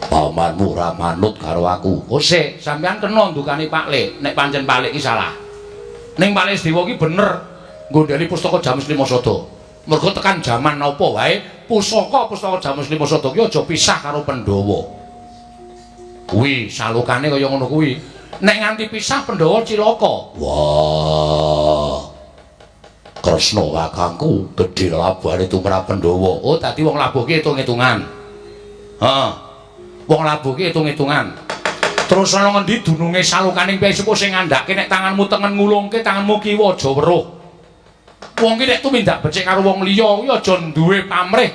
[SPEAKER 1] Pamanmu ora manut karo aku. Oh sik, sampean kena ndukani Pak Lek nek pancen Pak Lek iki salah. Ning Pak Lek Sedewa iki bener nggondheli pustaka Jamus Lima Sada. Mergo tekan jaman napa wae pusaka-pusaka Jamus Lima Sada ki aja pisah karo Pandhawa. Kuwi salukane kaya ngono kuwi. Nek nganti pisah Pandhawa cilaka. Wah. Kresna kakangku gedhe labuhane tumrap Pandhawa. Oh, dadi wong labuh ki hitung-hitungan. Heeh. Wong labuh ki hitung-hitungan. Terus ana ngendi dununge salukaning piyai sepuh sing ngandhake nek tanganmu tengen ngulungke, tanganmu kiwa aja weruh. Wong ki nek tumindak becik karo wong liya kuwi aja duwe pamrih.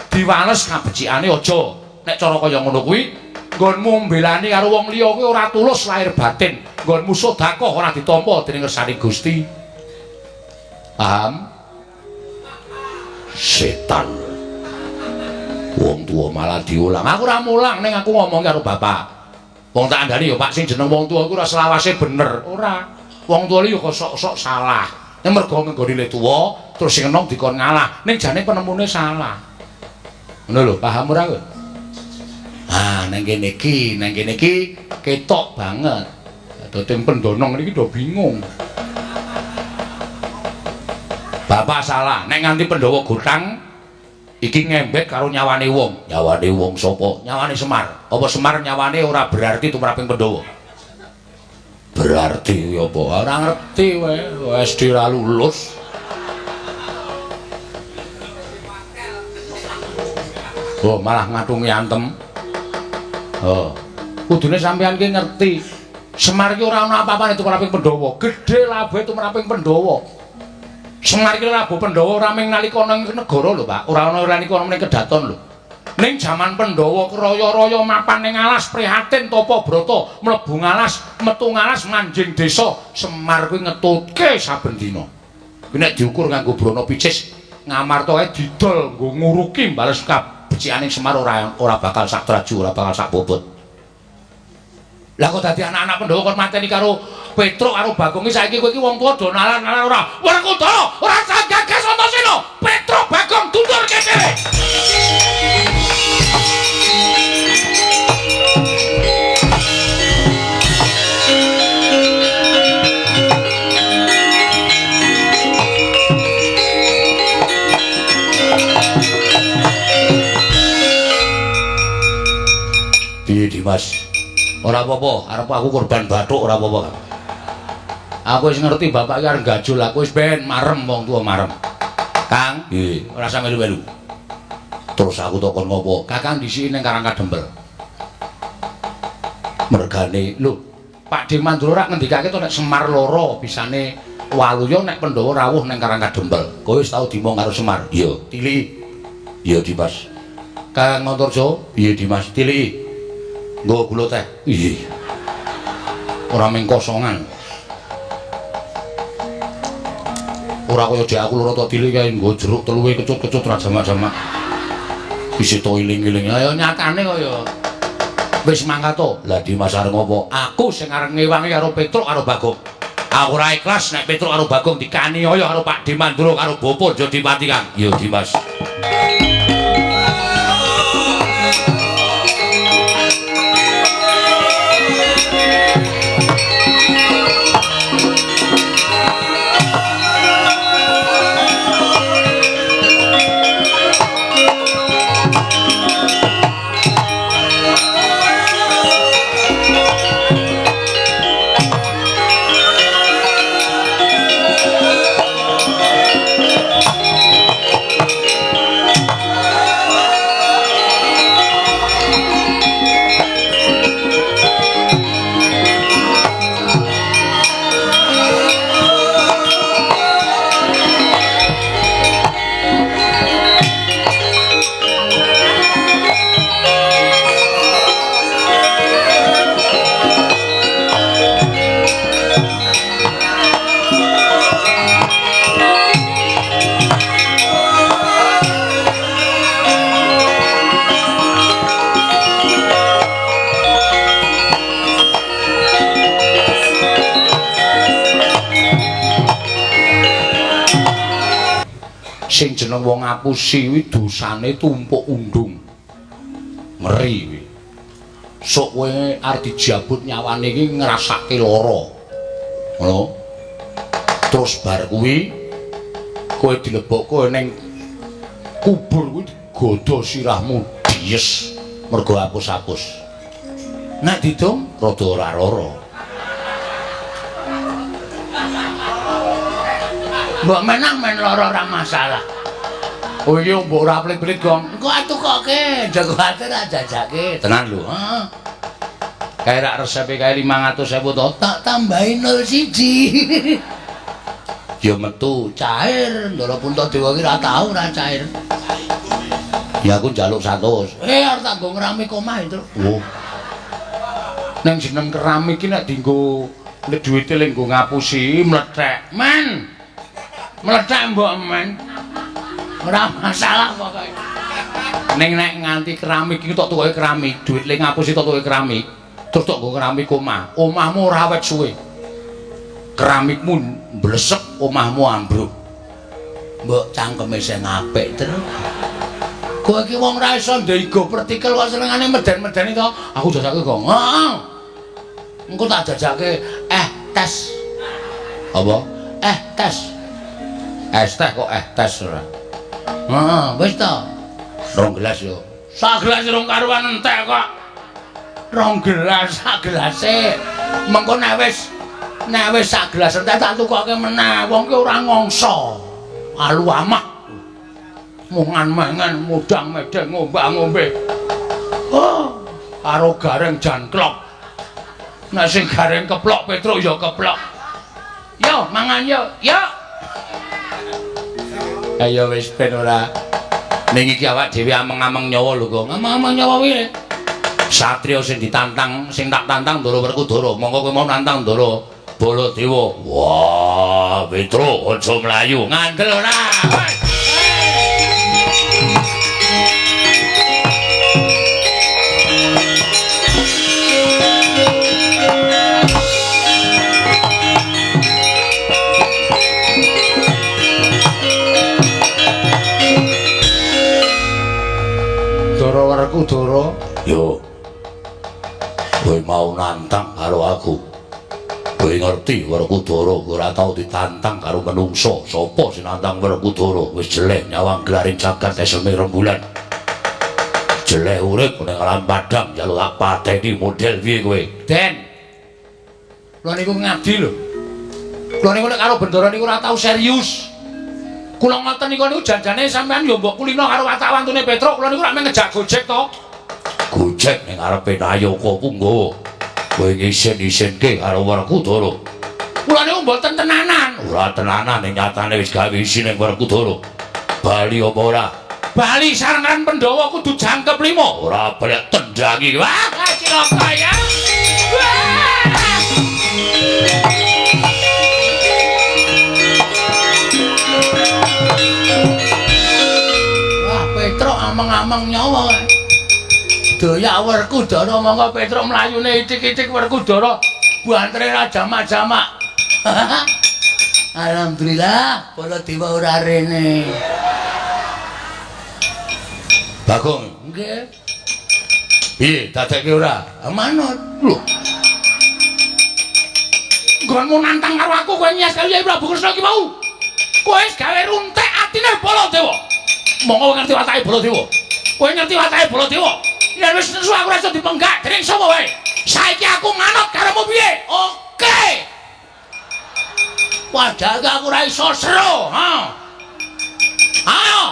[SPEAKER 1] Diwales kabecikane aja. Nek cara kaya ngono kuwi nggonmu mbelani karo wong liya kuwi ora tulus lahir batin. Nggonmu sedekah ora ditampa dening ngersane Gusti. Paham? Setan. Wong tuwa malah diulang. Aku ora mulang ning aku ngomong karo bapak. Wong tak andhani ya Pak sing jeneng wong tuwa iku ora selawase bener. Ora. Wong tuwa iki ya kok sok-sok salah. Ning mergo nggone le tuwa terus sing enom dikon ngalah. Ning jane penemune salah. Ngono lho, paham ora kowe? Ah, nang kene iki ketok banget. Dadi pendonong niki do bingung. Bapak salah, nek nganti Pandhawa gotang iki ngembek karo nyawane wong. Nyawane wong sapa? Nyawane Semar. Apa Semar nyawane ora berarti tumraping Pandhawa? Berarti ya apa? Ora ngerti wae, SD ora lulus. Oh, malah ngatungi antem. Oh, kudune sampean ki ngerti. Semar ki ora ana apa-apane tumraping Pandhawa. Gedhe labuhe tumraping Pandhawa. Semar ki labuh Pandhawa ora mung nalika nang negara lho, Pak. Ora ana nalika ning kedaton lho. Ning jaman Pandhawa kraya-raya mapan ning alas prihatin tapa brata, mlebu ngalas, metu ngalas manjing desa. Semar kuwi ngetutke saben dina. Kuwi nek diukur nganggo brana picis, Ngamarta kae didol nggo nguruki bales kabecikane Semar ora bakal sak traju, ora bakal sak bobot. Lah kok dadi anak-anak Pandhawa kon mateni karo Petruk karo Bagong iki saiki kowe iki wong tuwa do nalar-nalar ora. Werkudara ora usah gagas Antasena. Petruk Bagong dundurke dhewe. Piye Dimas? Ora apa-apa, arep aku korban bathuk ora apa-apa. Aku wis ngerti bapak iki arep gajul, aku wis ben marem wong tuwa marem. Kang, nggih, ora usah melu-melu. Terus aku takon ngopo? Kakang dhisiki ning Karang Kadempel. Mergane, lho, Pak De Mandura rak ngendikake to nek Semar loro bisane waluya nek Pandhawa rawuh ning Karang Kadempel. Kowe wis tau dimong karo Semar? Iya, tiliki. Iya, Dimas. Kang Antarja, piye Dimas? Tiliki. Nggo gula teh. Iya. Ora mung kosongan. Ora kaya dek aku loro to tilik kae nggo jeruk teluwe kecut-kecut ra jamak-jamak. Isih to iling-iling. Ayo nyatane kaya. Wis mangkat to. Lah Dimas arep ngopo? Aku sing arep ngewangi karo Petruk karo Bagong. Aku ora ikhlas nek Petruk karo Bagong dikaniaya karo Pak Mandura karo Bapa Jodipati Kang. Yo Dimas. Sing jeneng wong ngapusi kuwi dosane tumpuk undung. Ngeri kuwi. Sok kowe arep dijabut nyawane iki ngrasake lara. Ngono. Terus bar kuwi kowe dilebokke ning kubur kuwi digodha sirahmu dies mergo apus-apus. Nek didong rada ora lara. Mbok menang men lara ora masalah. Oh iya mbok ora pelit-pelit, Gong. Engko atukoke, aja kuwatir jajake. Tenan lho, heeh. Kae rak resepe kae 500.000 to, tak tambahi 01. Ya metu cair, Ndara Puntadewa ki ora tau ora cair. Ya aku njaluk 100. Arep tak nggo ngeramik omah, Truk. Oh. Neng jeneng keramik ki nek dienggo duwite le nggo ngapusi mlethek. Men. Mlethek mbok men. Ora masalah pokoke. Ning nek nganti keramik iki tok tukoke keramik, duit le ngapusi tok tukoke keramik, terus tok nggo keramik omah. Omahmu ora awet suwe. Keramikmu mblesek, omahmu ambruk. Mbok cangkeme sing apik, Truk. Kowe iki wong ora iso ndego pertikel kok senengane meden-medeni to. Aku jajake, Gong. Heeh. Engko tak jajake tes. Apa? Tes. Es teh kok tes ora. Heeh, wis to. 2 gelas yo. Sak gelas rong karuan entek kok. 2 gelas sak gelase. Mengko nek wis sak gelas entek tak tukoke meneh. Wong ki ora ngongso. Alu amah. Mungan mangan mudang medeng ngombak-ngombe. Oh, karo gareng janklok. Nek sing gareng keplok Petruk ya keplok. Yo mangan yo. Yo. Ayo wis ben ora. Ning iki awak dhewe ameng-ameng nyawa lho, Gong. Ameng-ameng nyawa piye? Satria sing ditantang, sing tak tantang Ndara Werkudara. Monggo kowe mau nantang Ndara Baladewa. Wah, Petruk aja mlayu. Ngandel ora. Ndara Werkudara, yo. Kowe mau nantang karo aku. Kowe ngerti Werkudara ora tau ditantang karo menungso. Sapa sing nantang Werkudara? Wis jeleh nyawang gelaring jagat eseme rembulan. Jeleh urip ning alam padang njaluk tak pateni model piye kowe? Den. Kula niku ngabdi lho. Kula niku nek karo bendara niku ora tau serius. Kula ngoten niku niku janjane sampean yo mbok kulino karo watak wantune Petruk, kula niku rak mung ngejak Gojek to. Gojek ning ngarepe Nayaka Punggawa. Kowe ngisin-isinke karo Werkudara. Kula niku mboten tenanan. Ora tenanan ning nyatane wis gawe isin ning Werkudara. Bali apa ora? Bali sarengan Pandhawa kudu jangkep 5. Ora balik tendangi. Wah, cilaka ya. Wah. Wah, Petruk ameng-ameng nyawa.
[SPEAKER 2] Doyak Werkudara monggo Petruk mlayune ithik-ithik Werkudara bantere ra jamak-jamak. Alhamdulillah Baladewa ora rene.
[SPEAKER 1] Bagong,
[SPEAKER 2] nggih.
[SPEAKER 1] Piye dadekke ora?
[SPEAKER 2] Manut.
[SPEAKER 1] Lho. Nggonmu nantang karo aku kowe nyes karo Yai Prabu Kresna iki mau. Kowe wis gawe runtek atine Baladewa. Monggo ngerti watake Baladewa. Kowe ngerti watake Baladewa. Yen wis nesu aku ora iso dipenggak dening sapa wae. Saiki aku manut karomu piye? Oke.
[SPEAKER 2] Padahal aku ora iso
[SPEAKER 1] seru, ha. Ayo,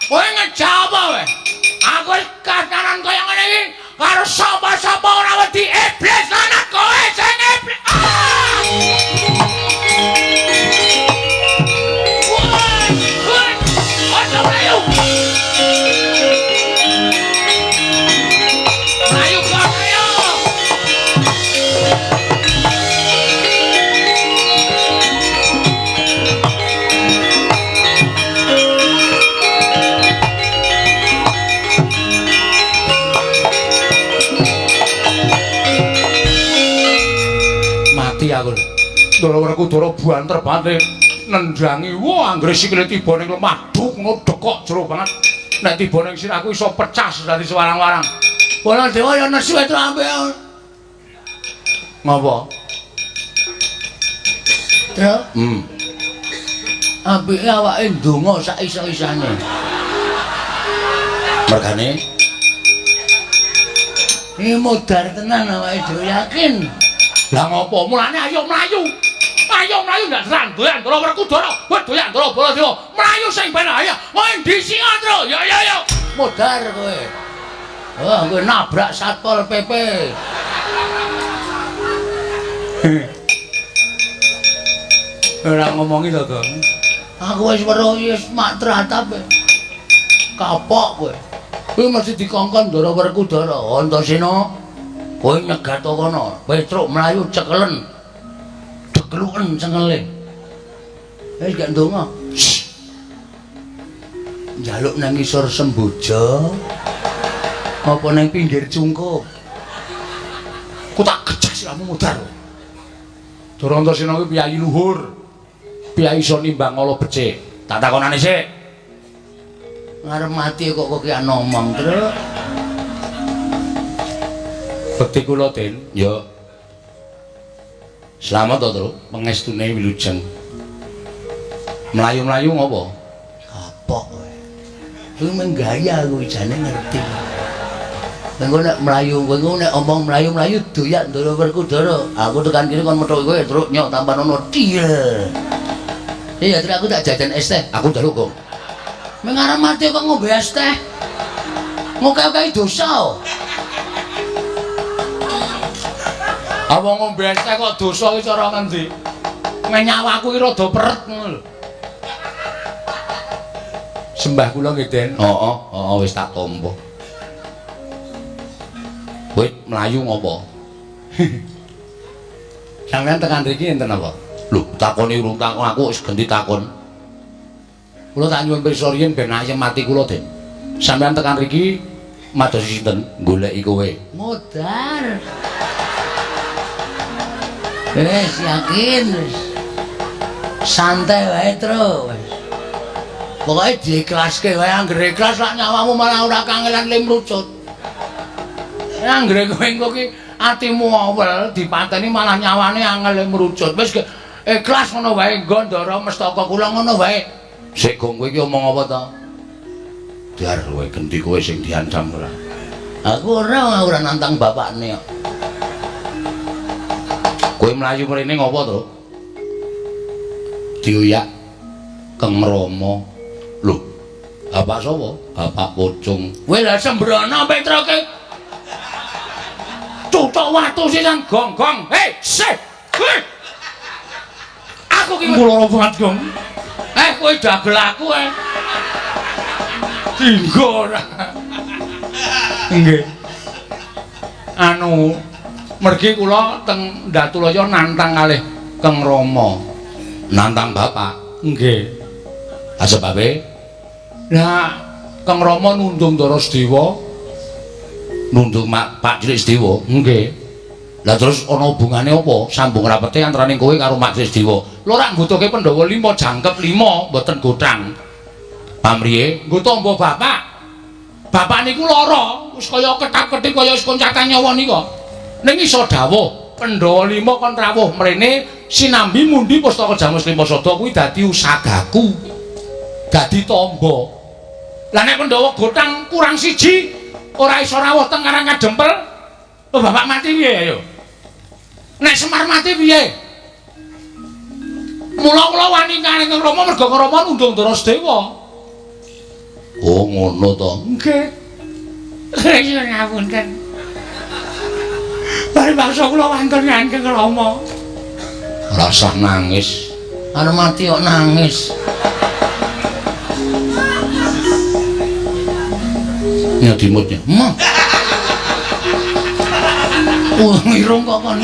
[SPEAKER 1] kowe ngejawab apa wae? Aku wis kahanan kaya ngene iki karo sapa-sapa ora wedi iblis lanat kowe sing iblis. Ah! Woi, woi, aja mlayu. Mlayu kok ayo. Mati aku. Ndara Werkudara banter banget nendangi. Wah, anggere sikile tiba ning lemah, duk ngono dekok jero banget. Nek tiba ning sirahku iso pecah dadi sewarang-warang.
[SPEAKER 2] Baladewa ya nesu itu ampe.
[SPEAKER 1] Ngopo?
[SPEAKER 2] Truk. Apike awake ndonga sak iso-isane.
[SPEAKER 1] Mergane
[SPEAKER 2] iki modar tenan awake dhewe yakin.
[SPEAKER 1] Lah ngopo? Mulane ayo mlayu. Ayo mlayu ndak seran doyan Ndara Werkudara, doyan Ndara Baladewa. Mlayu sing ben ayo. Kowe ndi sing Tru? Ya ya ya.
[SPEAKER 2] Modar kowe. Oh, kowe nabrak Satpol PP.
[SPEAKER 1] Ora ngomongi to, Gong.
[SPEAKER 2] Aku wis weruh wis mak tratap. Kapok kowe. Kowe mesti dikongkon Ndara Werkudara. Antasena, kowe nyegat kono. Petruk mlayu cekelen. Dekluken cengele. Wis gak ndonga. Njaluk nang ngisor semboja. Apa nang pinggir cungkup?
[SPEAKER 1] Ku tak gejah siramu modar. Ndara Antasena kuwi piyayi luhur. Piyayi iso nimbang ala becik. Tak takonane sik.
[SPEAKER 2] Ngarep mati kok kok kian ngomong, Truk.
[SPEAKER 1] Bekti kula, Den. Ya. Slamet to, Truk, pengestune wilujeng. Mlayu-mlayu ngopo?
[SPEAKER 2] Kapok kowe. Kuwi menggaya kuwi jane ngerti. Engko nek mlayu, kowe nek omong mlayu-mlayu doyak Ndara Werkudara. Aku tekan kene kon methuki kowe, Truk, nyok tampanono til. Iya, Truk, aku tak jajan es teh.
[SPEAKER 1] Aku njaluk, Gong.
[SPEAKER 2] Mengarep mati kok ngombe es teh. Ngoke-oke dosa.
[SPEAKER 1] Apa ngombe es teh kok dosa iki cara ngendi? Nyawaku iki rada peret ngono lho. Sembah kula nggih, Den. Heeh, heeh wis tak tampa. Kowe mlayu ngopo? Sampeyan tekan mriki enten apa? Lho, takoni urung takon aku wis ganti takon. Kula tak nyuwun pirsa riyin ben ayem ati kula, Den. Sampeyan tekan mriki madosi sinten? Goleki kowe.
[SPEAKER 2] Modar. Wis yakin wis. Santai wae, Truk. Wis. Pokoke diikhlaske wae, anggere ikhlas lak nyawamu malah ora kangelan limrucut.
[SPEAKER 1] Anggere kowe engko ki atimu awel dipateni malah nyawane angel mrucut. Wis ikhlas ngono wae nggo Ndara Mestaka kula ngono wae. Sik Gong kowe iki omong apa ta? Dar kowe genti kowe sing diancam ora.
[SPEAKER 2] Aku ora nantang bapakne kok.
[SPEAKER 1] Kowe mlayu mrene ngopo to? Dioyak Keng Rama. Lho, bapak sapa? Bapak Pocung.
[SPEAKER 2] Kowe lha sembrono Petroke.
[SPEAKER 1] Cucuk watu sisan gong-gong. Hei, sih. Hei. Aku ki lara banget, Gong. Kowe dagel aku eh. Dinggo ora. Nggih. Anu, mergi kula teng Datulaya nantang kalih Keng Rama. Nantang bapak? Nggih. Ah sebabe? Lah, Keng Rama nundung Ndara Sedewa Nundung Pak Cilik Sedewa. Nggih. Lah terus ana hubungane apa? Sambung rapete antarane kowe karo Mak Cilik Sedewa. Lho ora nggutuke Pandhawa 5 jangkep 5 mboten gothang. Pamriye? Nggo tamba bapak. Bapak niku lara, wis kaya ketap-ketip kaya wis koncatan nyawa nika. Ning iso dawuh Pandhawa 5 kon rawuh mrene sinambi mundi pustaka Jamus Lima Sada kuwi dadi usagaku. Dadi tamba. Lah nek Pandhawa gothang kurang siji ora iso rawuh teng Karang Kadempel, oh bapak mati piye ayo? Nek Semar mati piye? Mula kula wani karo Rama merga Rama nundung Ndara Sedewa. Oh ngono to. Nggih. Iya ngapunten. Paribasa kula wantun ngangkeng Rama. Rasah nangis. Arep mati kok nangis. Ya dimutnya. Mah. Oh, irung kok kon.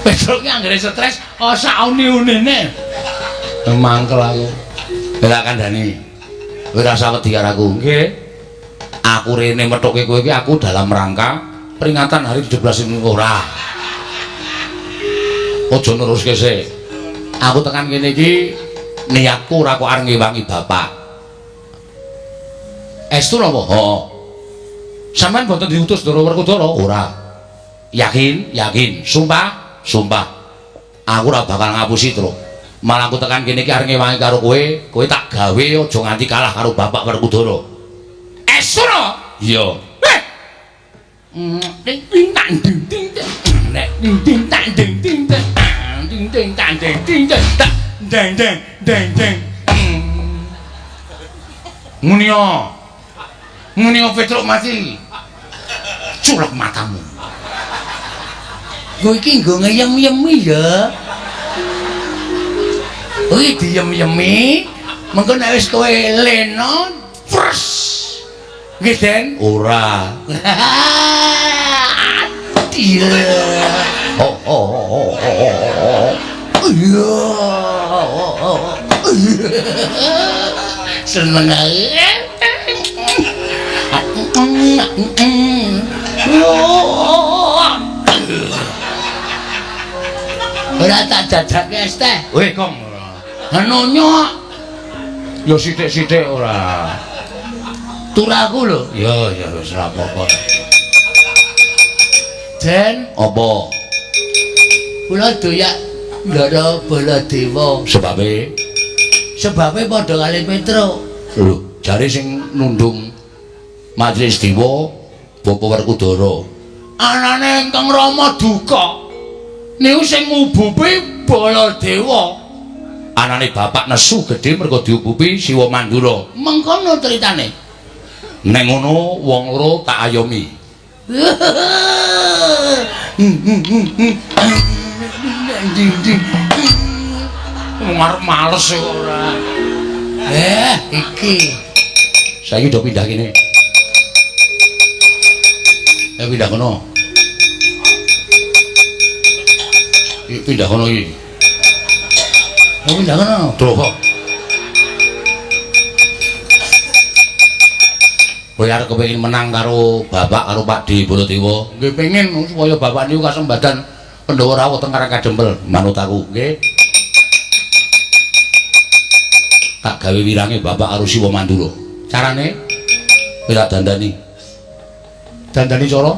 [SPEAKER 1] Petruk ki anggere stres, oh sak uni-unine. Mangkel aku. Ora kandhani. Kowe rasa wedi karo aku. Nggih. Aku rene methuke kowe iki aku dalam rangka peringatan hari 17 ini ora. Aja neruske sik. Aku tekan kene iki niatku ora kok arep ngewangi bapak. Estu napa? Heeh. Sampeyan mboten diutus Ndara Werkudara? Ora. Yakin? Yakin. Sumpah? Sumpah. Aku ora bakal ngapusi, Truk. Malah aku tekan kene iki arep ngewangi karo kowe, kowe tak gawe aja nganti kalah karo bapak Werkudara. Estu no? Iya. Eh. Ding ding tak ding ding nek ding ding tak ding ding ding ding tak ding ding tak deng deng deng deng. Ngene yo. Ngene yo Petruk mati. Culek matamu. Kowe iki nggo ngeyem-yemi ya. Kowe diyem-yemi, mengko nek wis kowe lena, pres. Nggih, Den? Ora. Iya. Oh oh oh oh. Iya. Seneng ae. Ora tak jajake es teh. Weh, Kong. Nonyo. Ya sithik-sithik ora. Turaku lho. Ya, ya wis ora apa-apa. Den, apa? Kula doyak Ndara Baladewa. Sebabe? Sebabe padha kali Petruk. Lho, jare sing nundung Majelis Dewa Bapak Werkudara. Anane ingkang Rama duka. Niku sing ngubupi Baladewa. Anane bapak nesu gedhe mergo diubupi Siwa Mandura. Mengkono critane. Nek ngono wong loro tak ayomi. Wong arep males kok ora. Iki. Saiki udah pindah kene. Pindah kono. Pindah kono iki. Oh, pindah kono. Terus kok. Kowe arep kepengin menang karo bapak karo Pak D Baladewa. Nggih pengin supaya bapak niku kasembadan Pandhawa rawuh teng Karang Kadempel. Manut aku, nggih. Tak gawe wirange bapak karo Siwa Mandura. Carane kowe tak dandani. Dandani cara?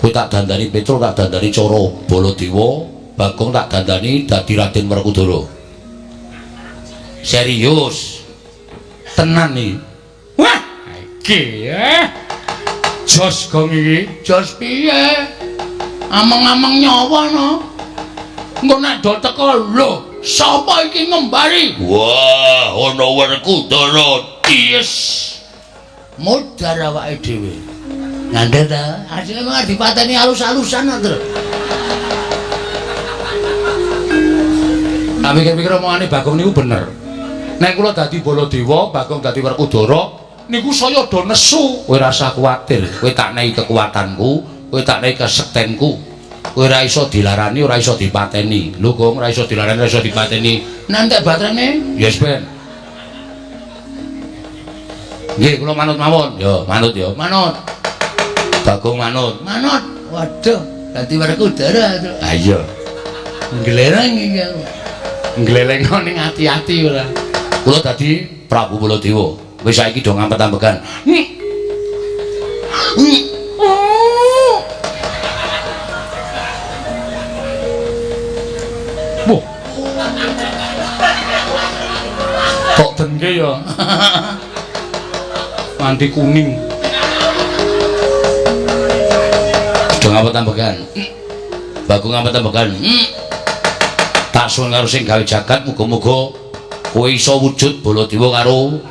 [SPEAKER 1] Kowe tak dandani Petruk, tak dandani cara Baladewa, Bagong tak dandani dadi Raden Werkudara. Serius. Tenan iki. Wah, iki jos gong iki. Jos piye? Ameng-ameng nyawa no. Engko nek do teko lho, sapa iki ngembari? Wah, ana Werkudara. Yes. Modar awake dhewe. Ngandel ta? Asline mung dipateni alus-alusan to. Tak pikir-pikir omongane Bagong niku bener. Nek kula dadi Baladewa, Bagong dadi Werkudara, niku saya do nesu. Kowe rasa kuwatir, kowe tak nehi kekuatanku, kowe tak nehi kesektenku. Kowe ora iso dilarani, ora iso dipateni. Lho, Gong, ora iso dilarani, ora iso dipateni. Nek entek baterene, yes ben. Nggih, kula manut mawon. Ya, manut ya. Manut. Bagong manut. Manut. Waduh, dadi Werkudara. Ha iya. Nggleleng iki aku. Nggleleng ning ati-ati ora. Kula dadi Prabu Baladewa. Wis saiki do ngampet-ambekan. Wah. Tok dengke ya. Nganti kuning. Do ngampet-ambekan. Bagong ngampet-ambekan. Tak suwun karo sing gawe jagat muga-muga kowe iso wujud Baladewa karo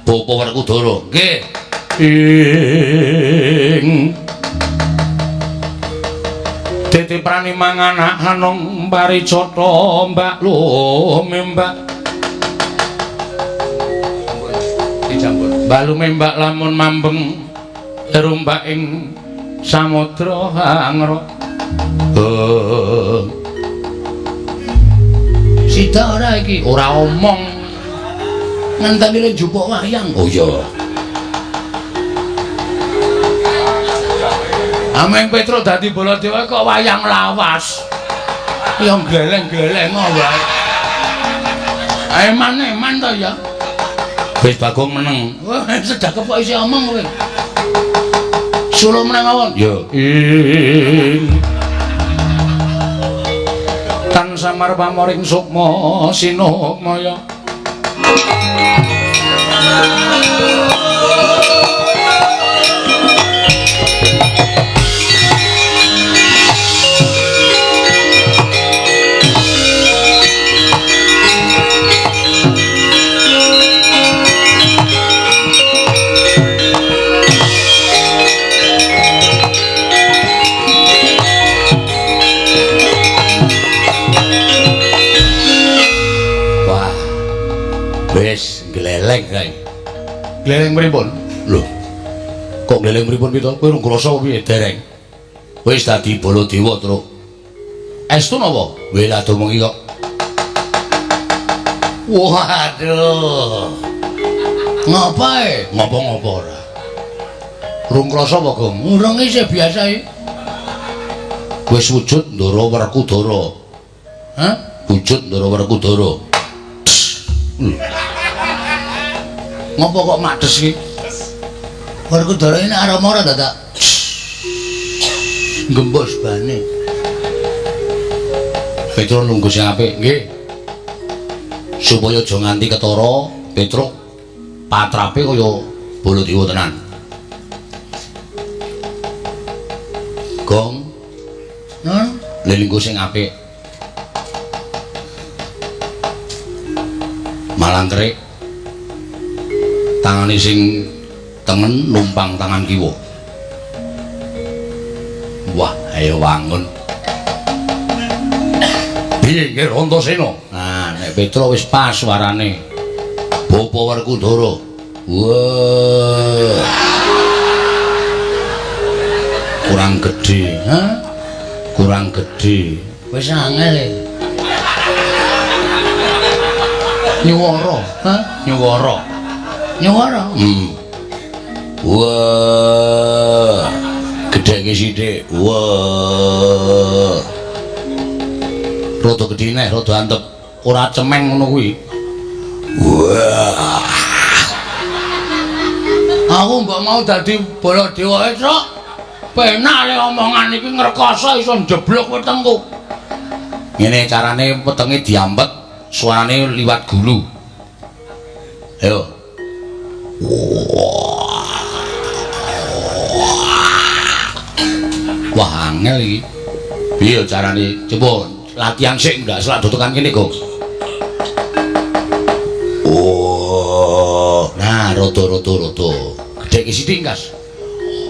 [SPEAKER 1] Bapa Werkudara. Nggih. Ing Titi prani manganak hanung paricata mbak lumembak. Mbak lumembak lamun mambeng rumbak ing samudra hangra. Sida ora iki? Ora omong. Ngenteni le njupuk wayang. Oh iya. Ameng Petruk dadi Baladewa kok wayang lawas. Ya gleleng-gleleng wae. Eman-eman to ya. Wis Bagong meneng. Wah, sedah kepok isi omong kowe. Suruh meneng mawon. Ya. Tan samar pamoring sukma sinukmaya. Wis gleleng kae. Gleleng pripun? Lho. Kok gleleng pripun pito? Kowe urung krasa piye dereng? Wis dadi Baladewa, Truk. Estu napa? Weh lah domongi kok. Waduh. Ngapae? Ngopo-ngopo ora. Urung krasa apa, Gong? Urung isih biasa iki. Wis wujud Ndara Werkudara. Hah? Wujud Ndara Werkudara. Ngopo kok makdes iki? Werkudara ini aroma ora dadak. Gembos bane. Petruk nunggu sing apik, nggih. Supaya aja nganti ketara, Petruk patrape kaya Baladewa tenan. Gong. Hah? Lelinggo sing apik. Malang kerik. Tangane sing tengen numpang tangan kiwa. Wah, ayo wangun. Piye nggih Antasena? Nah, nek Petruk wis pas suarane. Bapa Werkudara. Wah. Kurang gedhe, ha? Kurang gedhe. Wis angel e. Nyuwara, ha? Nyuwara. Nyuwara. Wah. Gedheke sithik. Wah. Rada gedhe neh, rada antep. Ora cemeng ngono kuwi. Wah. Aku mbok mau dadi Baladewa, Truk. Penak le omongan iki ngrekoso iso njeblok wetengku. Ngene carane wetenge diampet, suarane liwat gulu. Ayo. Wah, angel iki. Piye carane? Coba latihan sik ndak selak dotokan kene, Gong. Oh, nah rada-rada rada. Gedheke sithik, Kas.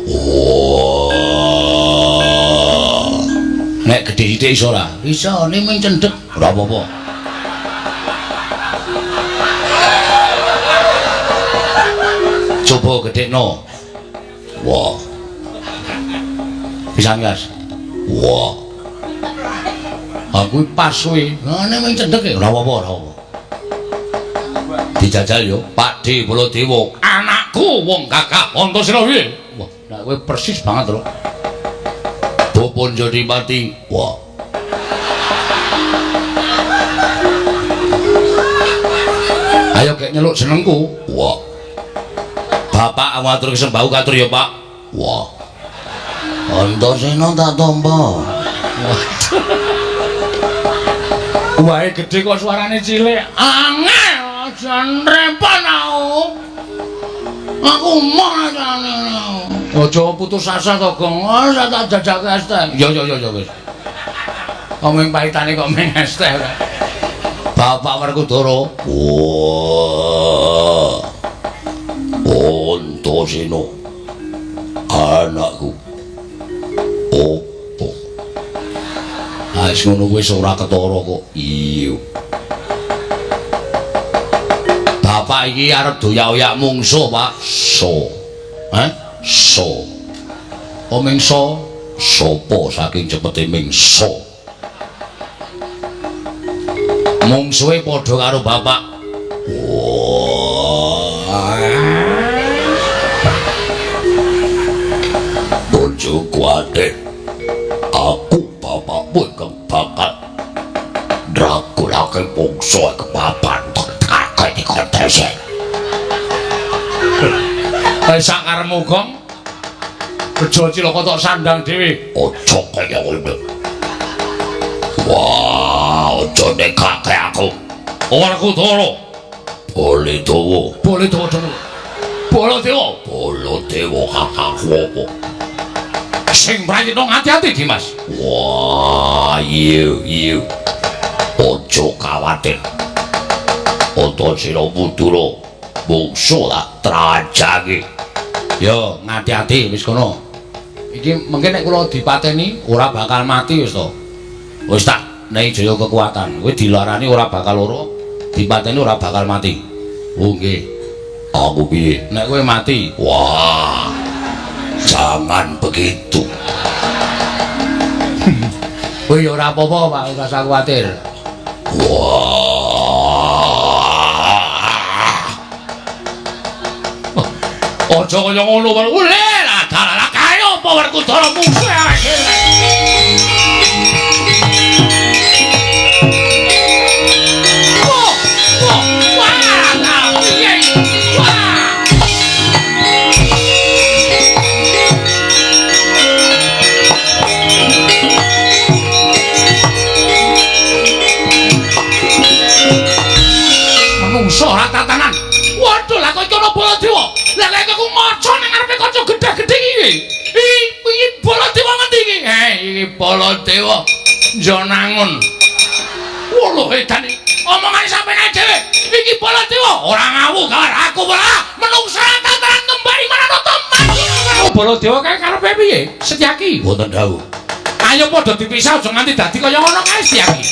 [SPEAKER 1] Oh. Nek gedhe sithik iso ora? Iso, ning mung cendhek. Ora apa-apa. Coba gedhekno. Wah. Pisan, Kas. Wah. Aku pas kuwi. Ngene mung cendhek e. Ora apa-apa, ora apa-apa. Dijajal yo, Pakde Baladewa. Anakku Anakku wong gagah Antasena piye? Wah, nek kowe persis banget lho. Bopon Jodipati. Wah. Ayo gek nyeluk jenengku. Wah. Bapak aku atur sembahku katur ya, Pak. Wah. Antasena tak tampa. Waduh. Wae gedhe kok suarane cilik. Angel, aja repot aku. Aku emoh ajane. Aja putus asa to, Gong. Ora tak jajake es teh. Ya ya ya wis. Kok mung pahitane kok mung es teh ora. Bapak Werkudara. Wah. Antasena. Anakku. Opo? Ah wis ngono wis ora ketara kok. Iya. Bapak iki arep doyak-oyak mungsuh, Pak. So. Hah? So. Oh mingso? Sopo saking cepete mingso. Mungsuhe padha karo bapak. Wah. Bojoku adek. Aku bapakmu ingkang bakal ndragulake mungsuh kepapan tekake dikontese. Wis sakaremu, Gong. Bejo cilaka tok sandang dhewe. Aja kaya ngono. Wah, aja nekake aku. Werkudara. Baladewa. Baladewa dhewe. Baladewa. Baladewa kakangku apa? Sing prayitna ati-ati, Dimas. Wah, iya iya. Aja kawatir. Antasena Mudura mungsuh tak trajangi. Yo, ngati-ati wis kono. Iki mengke nek kula dipateni ora bakal mati wis to. Wis tak nehi jaya kekuatan. Kowe dilarani ora bakal lara, dipateni ora bakal mati. Oh nggih. Aku piye? Nek kowe mati. Wah. Jangan begitu. Kowe ya ora apa-apa, Pak, ora usah kuwatir. Wah. Aja kaya ngono, Pak. Ule, lah dalah kae apa Werkudara mungsuhe awake dhewe. Wah, wah, wah, lah piye? Wah. Menungso ora tatanan. Waduh, lah kok iki ana Baladewa. Lah lek aku maca nang ngarepe kaca gedhe-gedhe iki. Iki Baladewa ngendi iki? Iki Baladewa Njonangun. Wuluh edan iki. Omongane sampeyan dhewe. Iki Baladewa ora ngawu karo aku ora. Menungso ora tatanan kembali marang mati. Baladewa kae karepe piye? Setyaki. Mboten dawuh. Ayo padha dipisah aja nganti dadi kaya ngono kae Setyaki.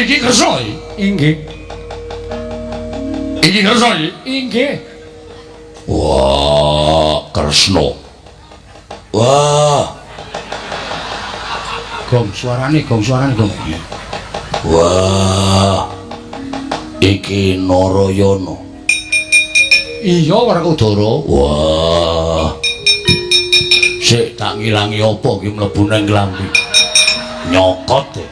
[SPEAKER 1] Iki kersa iki. Inggih. Iki kersa iki. Inggih. Wah, Kresna. Wah. Gong suarane, gong suarane, gong. Wah. Iki Narayana. Iya, Werkudara. Wah. Sik tak ngilangi apa iki mlebu nang klambi. Nyokot e.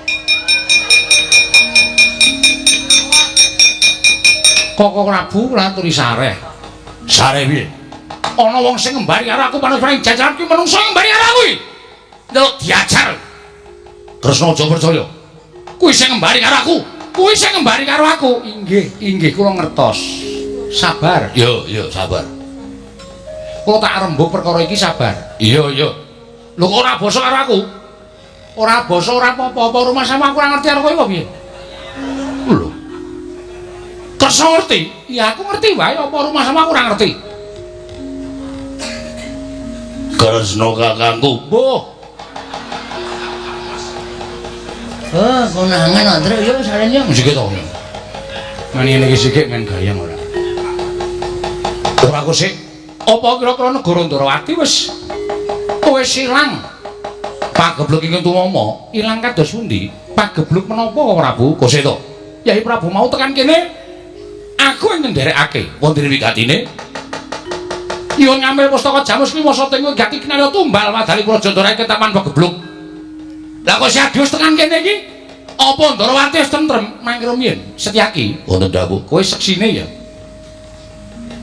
[SPEAKER 1] Koko Prabu kula aturi sareh. Sareh piye? Ana wong sing ngembari karo aku panus-panus jajaran kuwi menungso ngembari karo aku iki. Ndelok diajar. Kresna aja percaya. Kuwi sing ngembari karo aku. Kuwi sing ngembari karo aku. Inggih, inggih kula ngertos. Sabar. Yo, yo, sabar. Kula tak rembug perkara iki sabar. Iya, iya. Lho kok ora basa karo aku? Ora basa ora apa-apa, rumah sama aku ora ngerti karo kowe apa piye? Lho. Kresna ngerti? Ya aku ngerti wae apa rumah sama aku ora ngerti. Kresna kakangku. Mbuh. Eh, konangan Andre yo sarene yo sik to. Men ngene iki sik men gayeng ora. Ora kok sik. Apa kira-kira negara Ndrawati wis ilang? Pagebluk ingkang tumama ilang kados pundi? Pagebluk menapa Prabu? Kok to? Yai Prabu mau tekan kene aku ing nderekake wonten wigatine. Nyuwun ngambil pustaka Jamus kuwi masa teng gati kinarya tumbal wadali Praja Ndrawati ketaman pagebluk. Lah kok Siadius tekan kene iki? Apa Ndrawati wis tentrem mangke rumiyin? Setyaki wonten dawuh. Kowe seksine ya.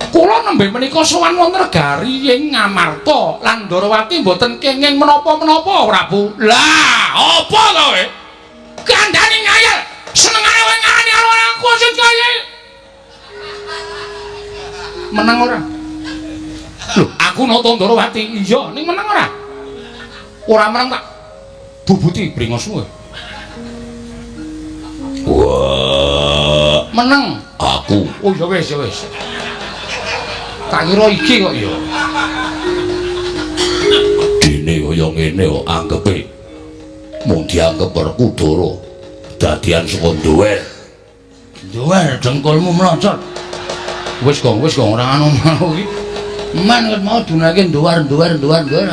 [SPEAKER 1] Kula nembe menika sowan wonten negari ing Ngamarta lan Ndrawati mboten kenging menapa-menapa Prabu. Lah, apa to kowe? Kandhane ngayal. Senengane kowe ngarani karo aku sing kaya. Meneng ora? Lho, aku nata Ndrawati. Iya, ning meneng ora? Ora meneng tak bubuti bringosmu. Wah, meneng aku. Oh ya wis, ya wis. Tak kira iki kok ya. Dene kaya ngene kok anggepe mung dianggep Werkudara dadian saka nduwer. Nduwer dengkulmu mlocot. Wis gong, wis gong ora anu iki. Men ket mau dunake nduwer nduwer nduwer nduwer.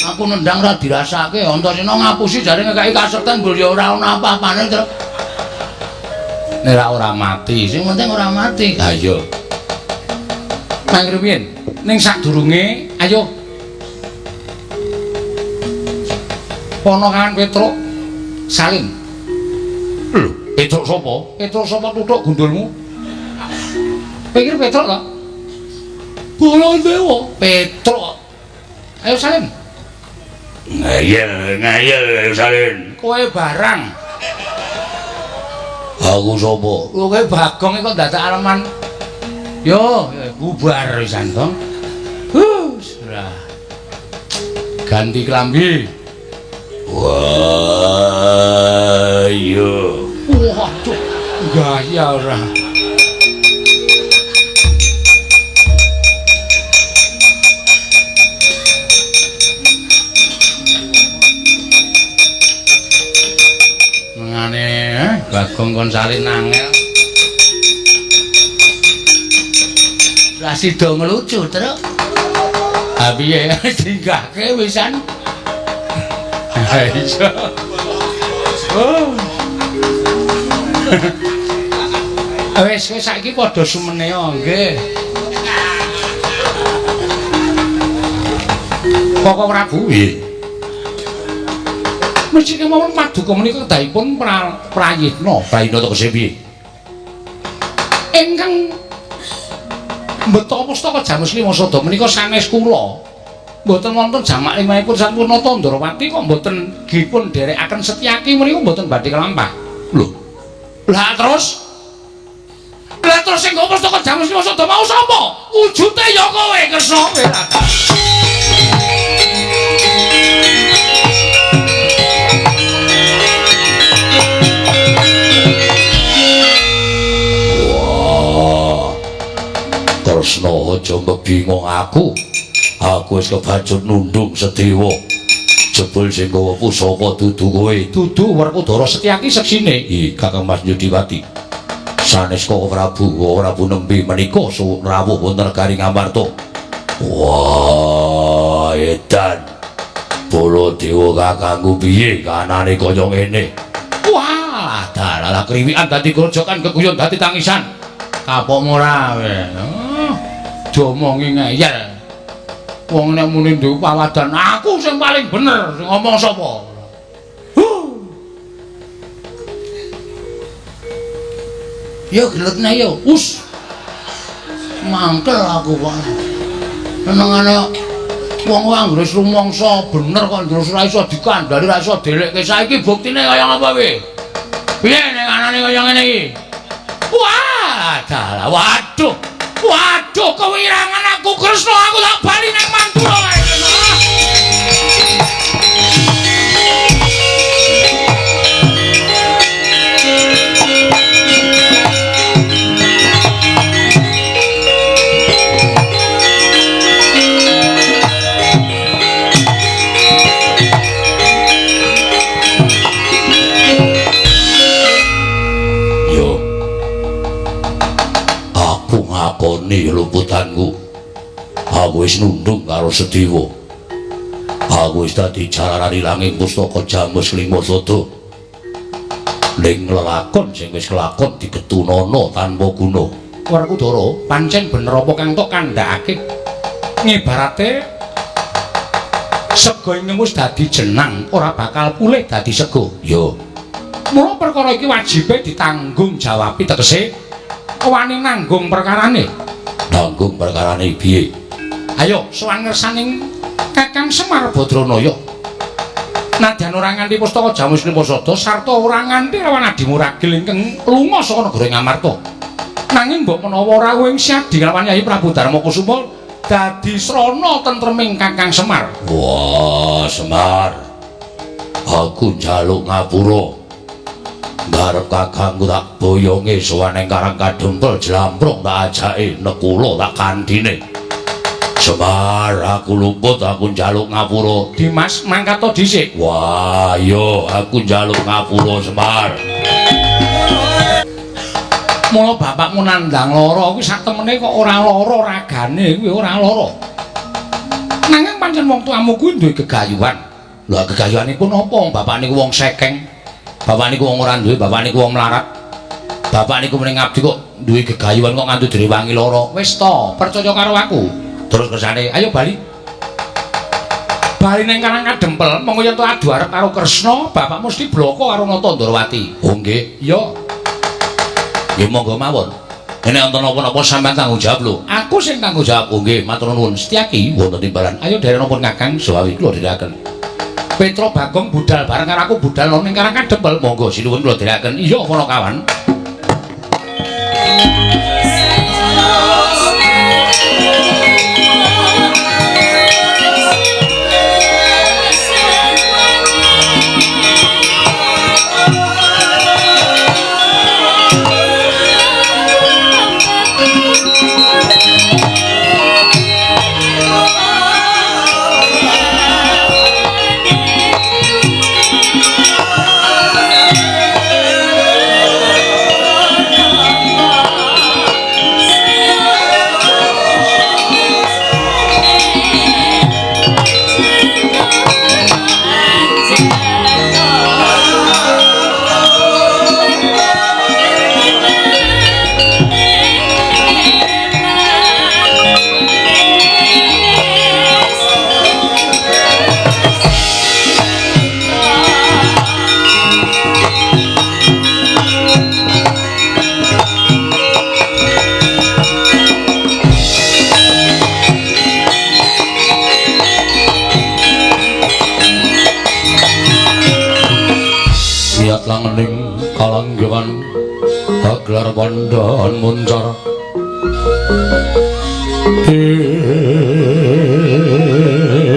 [SPEAKER 1] Aku nendang ora dirasake, Antasena ngapusi jare ngekeki kasekten mbul ya ora ana apa-apane terus. Nek ora mati, sing penting ora mati. Ha iya. Nang rumiyin, ning sadurunge ayo. Ponokan Petruk salin. Lho, Petruk sapa? Petruk sapa tuthuk gundulmu? Pikir Petruk to? Baladewa, Petruk. Ayo salin. Ngeyel, ngeyel salin. Kowe barang. Aku sapa? Lho kowe Bagong kok dadak aleman. Yo, bubar wisan, Gong. Huh, ganti klambi. Wah, iya. Waduh, gaya ora. Mengane, Bagong kon salin angel. Lah sida ngelucu, Truk. Ha piye dinggahke wisan. Ha iya. Oh. Wis wis saiki padha sumene nggih. Koko Prabu nggih. Mesti kemawon paduka menika kedahipun prayitna. Prayitna tegese piye? Ingkang mbeta pustaka Jamus Lima Sada menika sanes kula. Mboten wonten jamak limahipun sampurna Ndrawati kok mboten dipun dherekaken Setyaki menika mboten badhe kelampah. Lho. Lah terus? Lah terus sing nggo pustaka Jamus Lima Sada mau sapa? Wujute ya kowe Kresna. Kresna aja mbingung aku. Aku wis kebacut nundung Sedewa. Jebul sing gawa pusaka dudu kowe. Dudu Werkudara Setyaki seksine. Ih, Kakang Mas Yudiwati. Sanes Koko Prabu, Koko Prabu nembe menika rawuh wonten negari Ngamarta. Wah, edan. Baladewa kakangku piye kanane kaya ngene? Wah, dalah kriwikan dadi grojokan keguyon dadi tangisan. Kapok ora kowe. Diomongi ngeyel. Wong nek muni duwe pawadan, aku sing paling bener, sing ngomong sapa? Huh. Ya geletne ya. Us. Mangkel aku kok. Senengane wong anggere rumangsa bener kok terus ora iso dikandhani, ora iso delekke. Saiki buktine kaya ngapa piye? Piye nek anane kaya ngene iki? Wah, dalah, waduh. Waduh, kewirangan aku Kresna, aku tak bali nang Mandura kae. Ngakoni luputanku. Aku wis nundung karo Sediwa. Aku wis dadi jalaran ilanging pustaka Jamus Lima Sada. Ning lelakon sing wis kelakon digetunana tanpa guna. Werkudara, pancen bener apa kang tok kandhakake? Ngibarate sega ing wis dadi jenang, ora bakal pulih dadi sega. Ya. Mula perkara iki wajibe ditanggung jawabi, tegese wani nanggung perkarane. Nanggung perkarane piye? Ayo sowan ngersaning Kakang Semar Badranaya. Nadyan ora nganti pustaka Jamus Lima Sada sarta ora nganti lawan adimu ragil ingkang lunga saka negara Ngamarta. Nanging mbok menawa rawuh ing Syadi lawan Yayi Prabu Darma Kusuma dadi srana tentreming Kakang Semar. Wah, Semar. Aku njaluk ngapura. Garep kakangku tak boyonge sowan ing Karang Kadempel jlamprong tak ajake nekula tak kandhine. Semar, aku luput, aku njaluk ngapura. Dimas, mangkat to dhisik. Wah, yo aku njaluk ngapura, Semar. Mula bapakmu nandhang lara kuwi sak temene kok ora lara ragane kuwi ora lara. Nanging pancen wong tuamu kuwi duwe gegayuhan. Lha gegayuhanipun apa? Bapak niku wong sekeng. Bapak niku wong ora duwe, bapak niku wong melarat. Bapak niku mrene ngabdi kok duwe gegayuhan kok nganti direwangi lara. Wis to, percaya karo aku. Terus kersane, ayo bali. Bali ning Karang Kadempel, monggo yen to adu arep karo Kresna, bapak mesti bloko karo Nata Ndrawati. Oh nggih, iya. Nggih monggo mawon. Nek wonten napa-napa sampean tanggung jawab lho. Aku sing tanggung jawab. Oh nggih, matur nuwun. Setyaki wonten timbalan. Ayo derek napa Kakang Sawawi kula dherekaken. Petro Bagong budal bareng karo aku budal ning Karang Kadempel. Monggo sinuwun kula dherekaken. Iya para kawan. Langening kalanggewan gelar pandhan muncar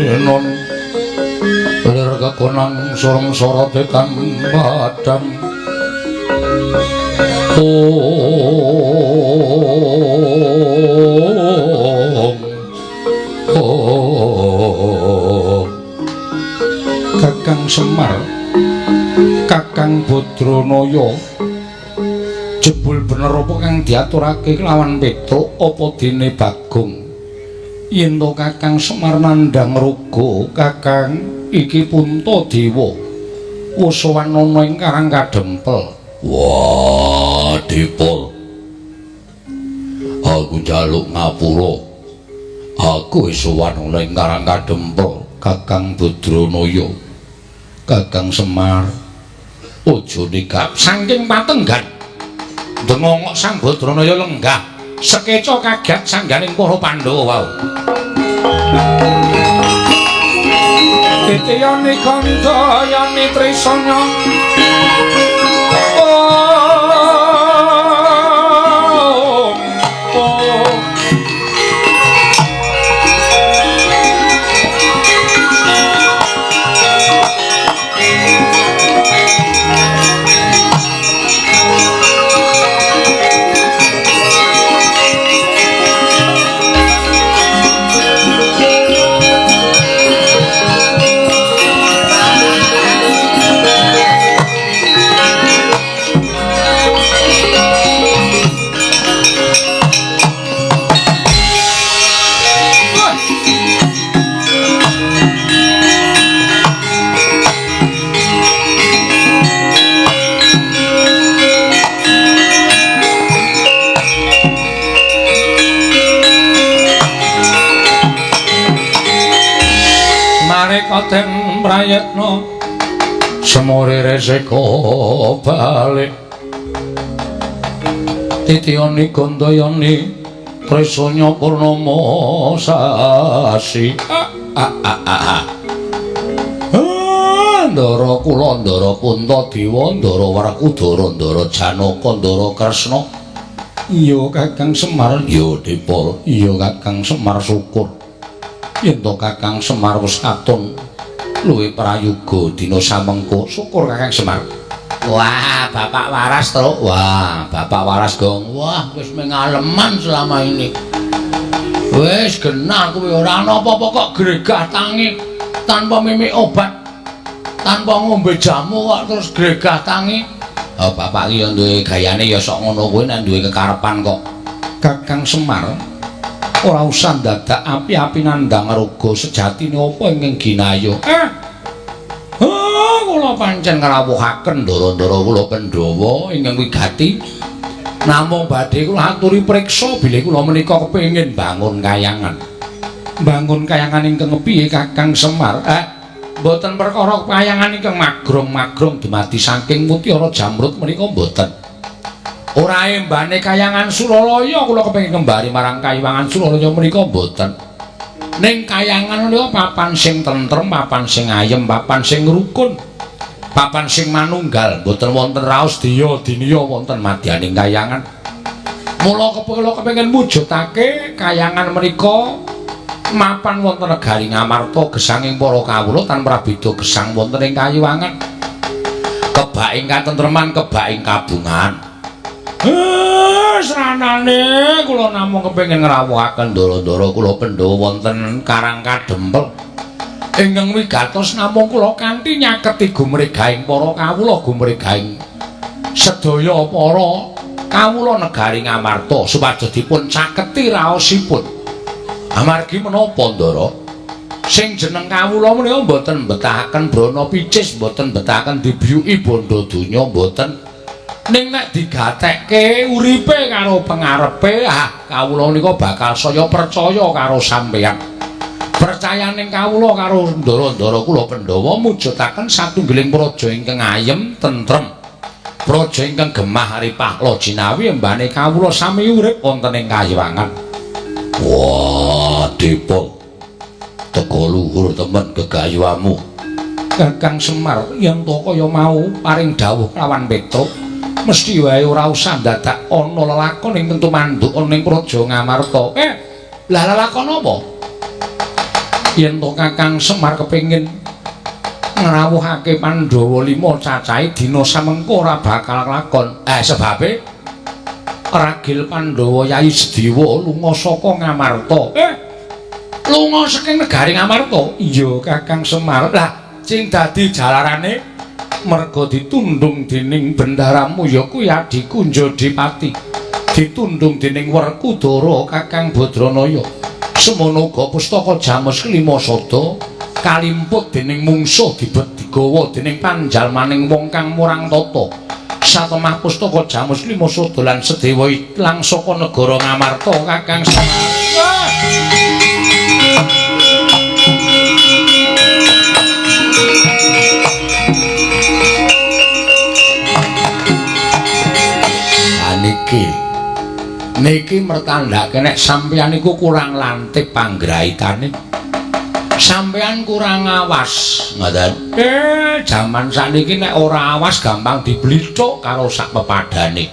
[SPEAKER 1] enon lir kekonang sorong sorote kang padang ong ong Kakang Semar Kakang Badranaya jebul bener apa kang diaturake kelawan Petruk apa dene Bagong yen to Kakang Semar nandhang raga Kakang iki Puntadewa wis sowan ana ing Karang Kadempel. Wah, Dipol, aku njaluk ngapura. Aku wis sowan ana ing Karang Kadempel Kakang Badranaya. Kakang Semar aja nikap saking patenggan Dengongok Sang Badranaya lenggah sekeca kaget sangganing para Pandhawa wau.
[SPEAKER 2] Titiyani kandhayani trisanya Katen prayetna
[SPEAKER 1] semore reseka balik titiyani gandayani trisanya purnama sasi. Ndara kula ndara Puntadewa ndara Werkudara ndara Janaka ndara Kresna.
[SPEAKER 2] Iya Kakang Semar.
[SPEAKER 1] Ya Dipol.
[SPEAKER 2] Iya Kakang Semar syukur yen to Kakang Semar wis katon luwih prayoga dina samengko. Syukur Kakang Semar. Wah, Bapak waras, Truk. Wah, Bapak waras, Gong. Wah, wis mengaleman selama ini. Wis genah kuwi ora ana apa-apa kok gregah tangi tanpa mimik obat, tanpa ngombe jamu kok terus gregah tangi. Oh, Bapak iki ya duwe gayane ya sok ngono kuwi nek duwe kekarepan kok. Kakang Semar ora usah dadak api-api nandhang roga sejatine apa ingkang ginayo.
[SPEAKER 1] Kula pancen ngrawuhaken ndara-ndara kula Pandhawa ingkang wigati. Namung badhe kula aturi priksa bilih kula menika kepengin bangun kayangan.
[SPEAKER 2] Bangun kayangan ingkang piye Kakang Semar?
[SPEAKER 1] Mboten perkara kayangan ingkang magrong-magrong dumadi saking mutiara jamrut menika mboten. Ora embane kayangan Suralaya kula kepengin kembali marang kayiwangan Suralaya menika mboten. Ning kayangan menika papan sing tentrem, papan sing ayem, papan sing rukun, papan sing manunggal, mboten wonten raos diya diniya wonten madyaning kayangan. Mula kula kepengin mujudake kayangan menika mapan wonten negari Ngamarta gesanging para kawula tan prabeda gesang wonten ing kayiwangan. Kebak ing katentreman, kebak ing kabungan. Sranane kula namung kepengin ngrawuhaken ndara-ndara kula Pandhawa wonten Karang Kadempel ingkang wigatos namung kula kanthi nyaketi gumregahing para kawula, gumregahing sedaya para kawula negari Ngamarta supados dipun caketi raosipun. Amargi menapa ndara? Sing jeneng kawula menika mboten mbetahaken brana picis, mboten mbetahaken dibiyuki bondo donya, mboten. Ning nek digatekke uripe karo pengarepe, kawula nika bakal saya percaya karo sampeyan. Percayaning kawula karo ndara-ndara kula Pandhawa mujudaken satunggiling praja ingkang ayem tentrem, praja ingkang gemah ripah lajinawi embane kawula sami urip wonten ing kayiwangan. Wah, Dipol, teka luhur temen gegayuhamu.
[SPEAKER 2] Kakang Semar yen to kaya mau paring dawuh kelawan Petruk, mesti wae ora usah dadak ana lelakon ing tumanduk ana ing praja Ngamarta.
[SPEAKER 1] Lah lelakon apa?
[SPEAKER 2] Yen to Kakang Semar kepengin ngrawuhake Pandhawa 5 cacahe dina samengko ora bakal lakon.
[SPEAKER 1] Sebabe
[SPEAKER 2] ragil Pandhawa Yayi Sediwa lunga saka Ngamarta.
[SPEAKER 1] Lunga saking negari Ngamarta?
[SPEAKER 2] Iya Kakang Semar.
[SPEAKER 1] Lah sing dadi jalarane
[SPEAKER 2] merga ditundung dening bendaramu ya kuwi adhiku Njodipati, ditundung dening Werkudara Kakang Badranaya. Semono uga pustaka Jamus kelima sada kalimput dening mungsuh dibet digawa dening panjalmaning wong kang murang tata. Satemah pustaka Jamus lima sada lan Sedewa ilang saka negara Ngamarta Kakang Semar.
[SPEAKER 1] Iki mertandhake nek sampeyan iku kurang lantip panggraitane. Sampeyan kurang awas, ngoten. Jaman sakniki nek ora awas gampang diblithuk karo sak pepadane.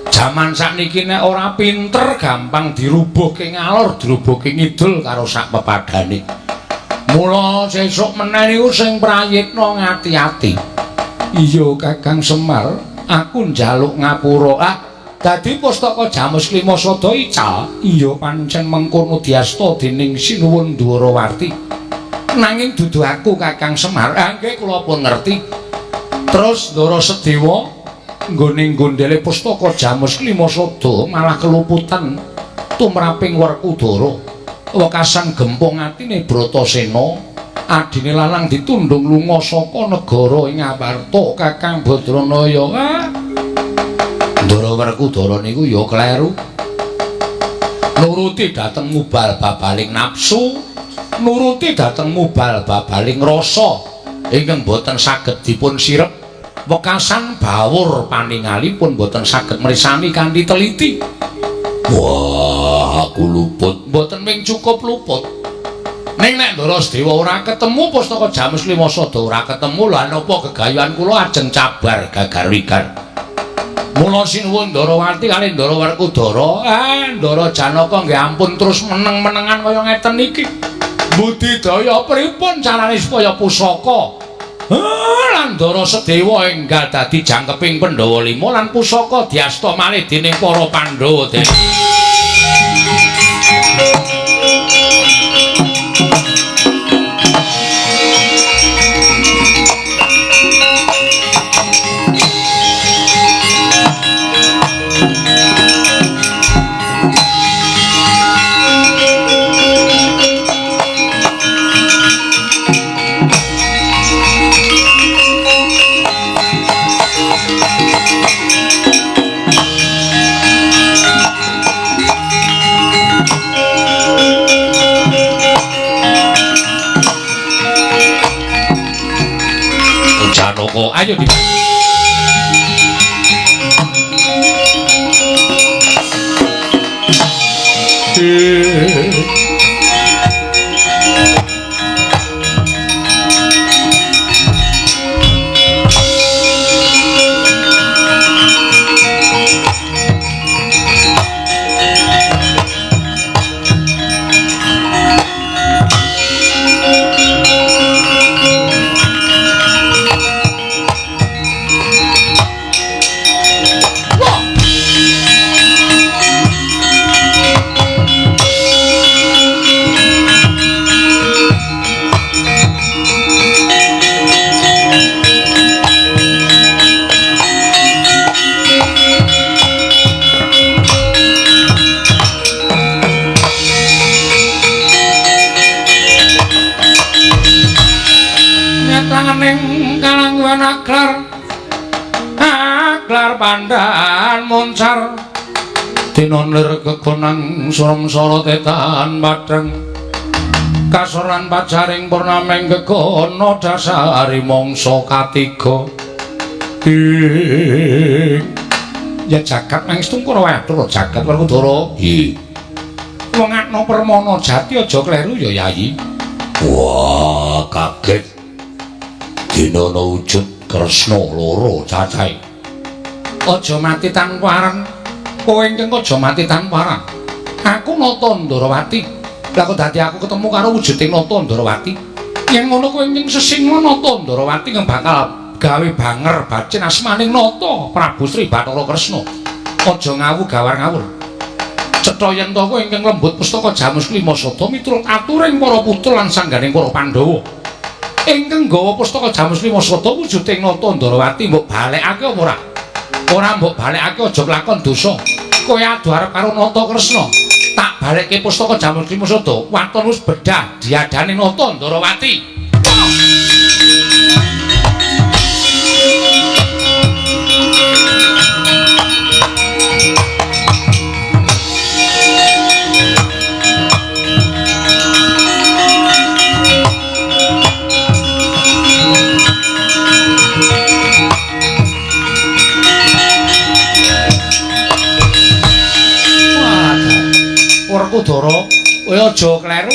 [SPEAKER 1] Jaman sakniki nek ora pinter gampang dirubuhke ngalor, dirubuhke ngidul karo sak pepadane. Mula sesuk meneh niku sing prayitna ngati-ati. Iya Kakang Semar, aku njaluk ngapura. Ah, dadi pustaka Jamus Klima Sada ical. Iya pancen mengkono diasta dening Sinuwun Dwarawati. Nanging dudu aku Kakang Semar. Ah nggih kula pun ngerti. Terus Ndara Sedewa nggone gondele pustaka Jamus Klima Sada malah keluputan tumraping Werkudara. Wekasan gempung atine Bratasena, adine lanang ditundung lunga saka negara ing Amarta Kakang Badranaya. Ah Ndara Werkudara niku ya kleru. Nuruti dhateng mubal babaling nafsu, nuruti dhateng mubal babaling rasa ingkang boten saged dipun sirep. Wekasan bawur paningalipun boten saged mrisani kanthi teliti. Wah, aku luput. Mboten ming cukup luput. Ning nek Ndara Sedewa ora ketemu pustaka Jamus Klima Sada ora ketemu, lha napa gegayuhan kula ajeng cabar gagar wigar. Mula sinuwun Ndarawati kalih Ndara Werkudara, Ndara Janaka nggih ampun terus meneng-menengan kaya ngeten iki. Budidaya pripun carane supaya pusaka lan Ndara Sedewa enggal dadi jangkeping Pandhawa 5 lan pusaka diasta malih dening para Pandhawa. Janaka, ayo di. Aklar pandan moncar dinonir kegonang suram-sara tetan padhang kasoran pajaring purnameng gegono dasari mangsa katiga. Ya jagat mangestu karo atur jagat Werkudara. Nggih. Wong akno permana jati aja kleru ya Yayi. Wah, kaget. Dinono wujud Kresna loro cacahe. Aja mati tanpa arang. Kowe ingkang aja mati tanpa arang. Aku Nata Ndarawati. Lah kok dadi aku ketemu karo wujuding Nata Ndarawati. Yen ngono kowe ingkang sesinga Nata Ndarawati kang bakal gawe banger bacin asmaning Nata Prabu Sri Bathara Kresna. Aja ngawu gawar ngawur. Cetha yen to kowe ingkang lembut pustaka Jamus Klima Sada miturut aturing para putra lan sangganing para Pandhawa. Ingkang nggawa pustaka Jamus Klima Sada wujuding Nata Ndarawati mbok balekake apa ora? Ora mbok balekake aja lakon dosa. Kowe adu arep karo Nata Kresna. Tak balekke pustaka Jamus Klima Sada, waton wis bedah diadane Nata Ndarawati. Aja kleru.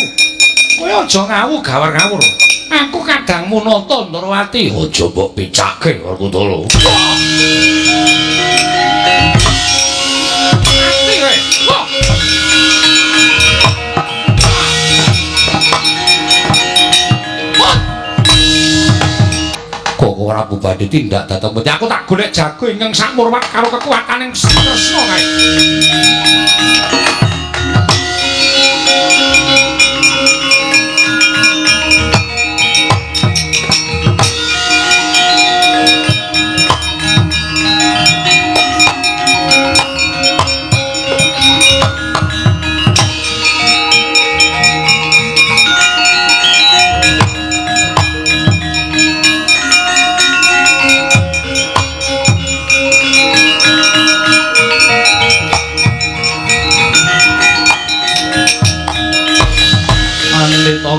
[SPEAKER 1] Kowe aja ngawu gawar ngawur. Aku kadangmu nata Ndrawati. Aja mbok picake Werkudara. Mati kowe. Wah. Kok ora badhe tindak dhateng peti. Aku tak golek jago ingkang sakmurwat karo kekuataning Sang Kresna kae.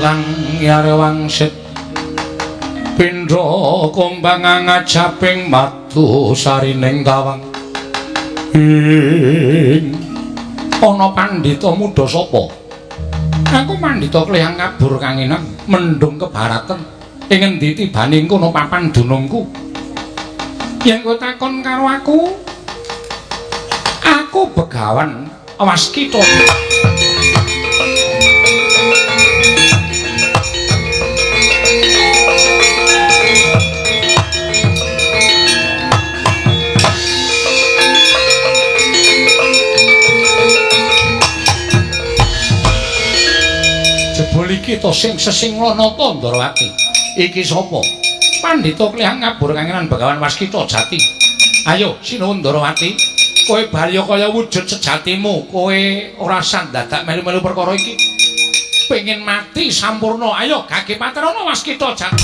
[SPEAKER 1] Kang yare wangsit pindha kumbang ngajaping madu sarining tawang ing ana pandhita muda sapa? Aku pandhita klihang kabur kanginan mendung kebaratan ing endi tibane kono papan dunungku. Yen kowe takon karo aku, aku Begawan Waskita. Jebul iki to sing sesingla nata Ndrawati. Iki sapa? Pandhita klihang ngabur kangenan Begawan Waskita Jati. Ayo sinuwun Ndrawati, kowe balya kaya wujud sejatimu, kowe ora usah dadak melu-melu perkara iki. Pengin mati sampurna. Ayo gage paterana Waskita Jati.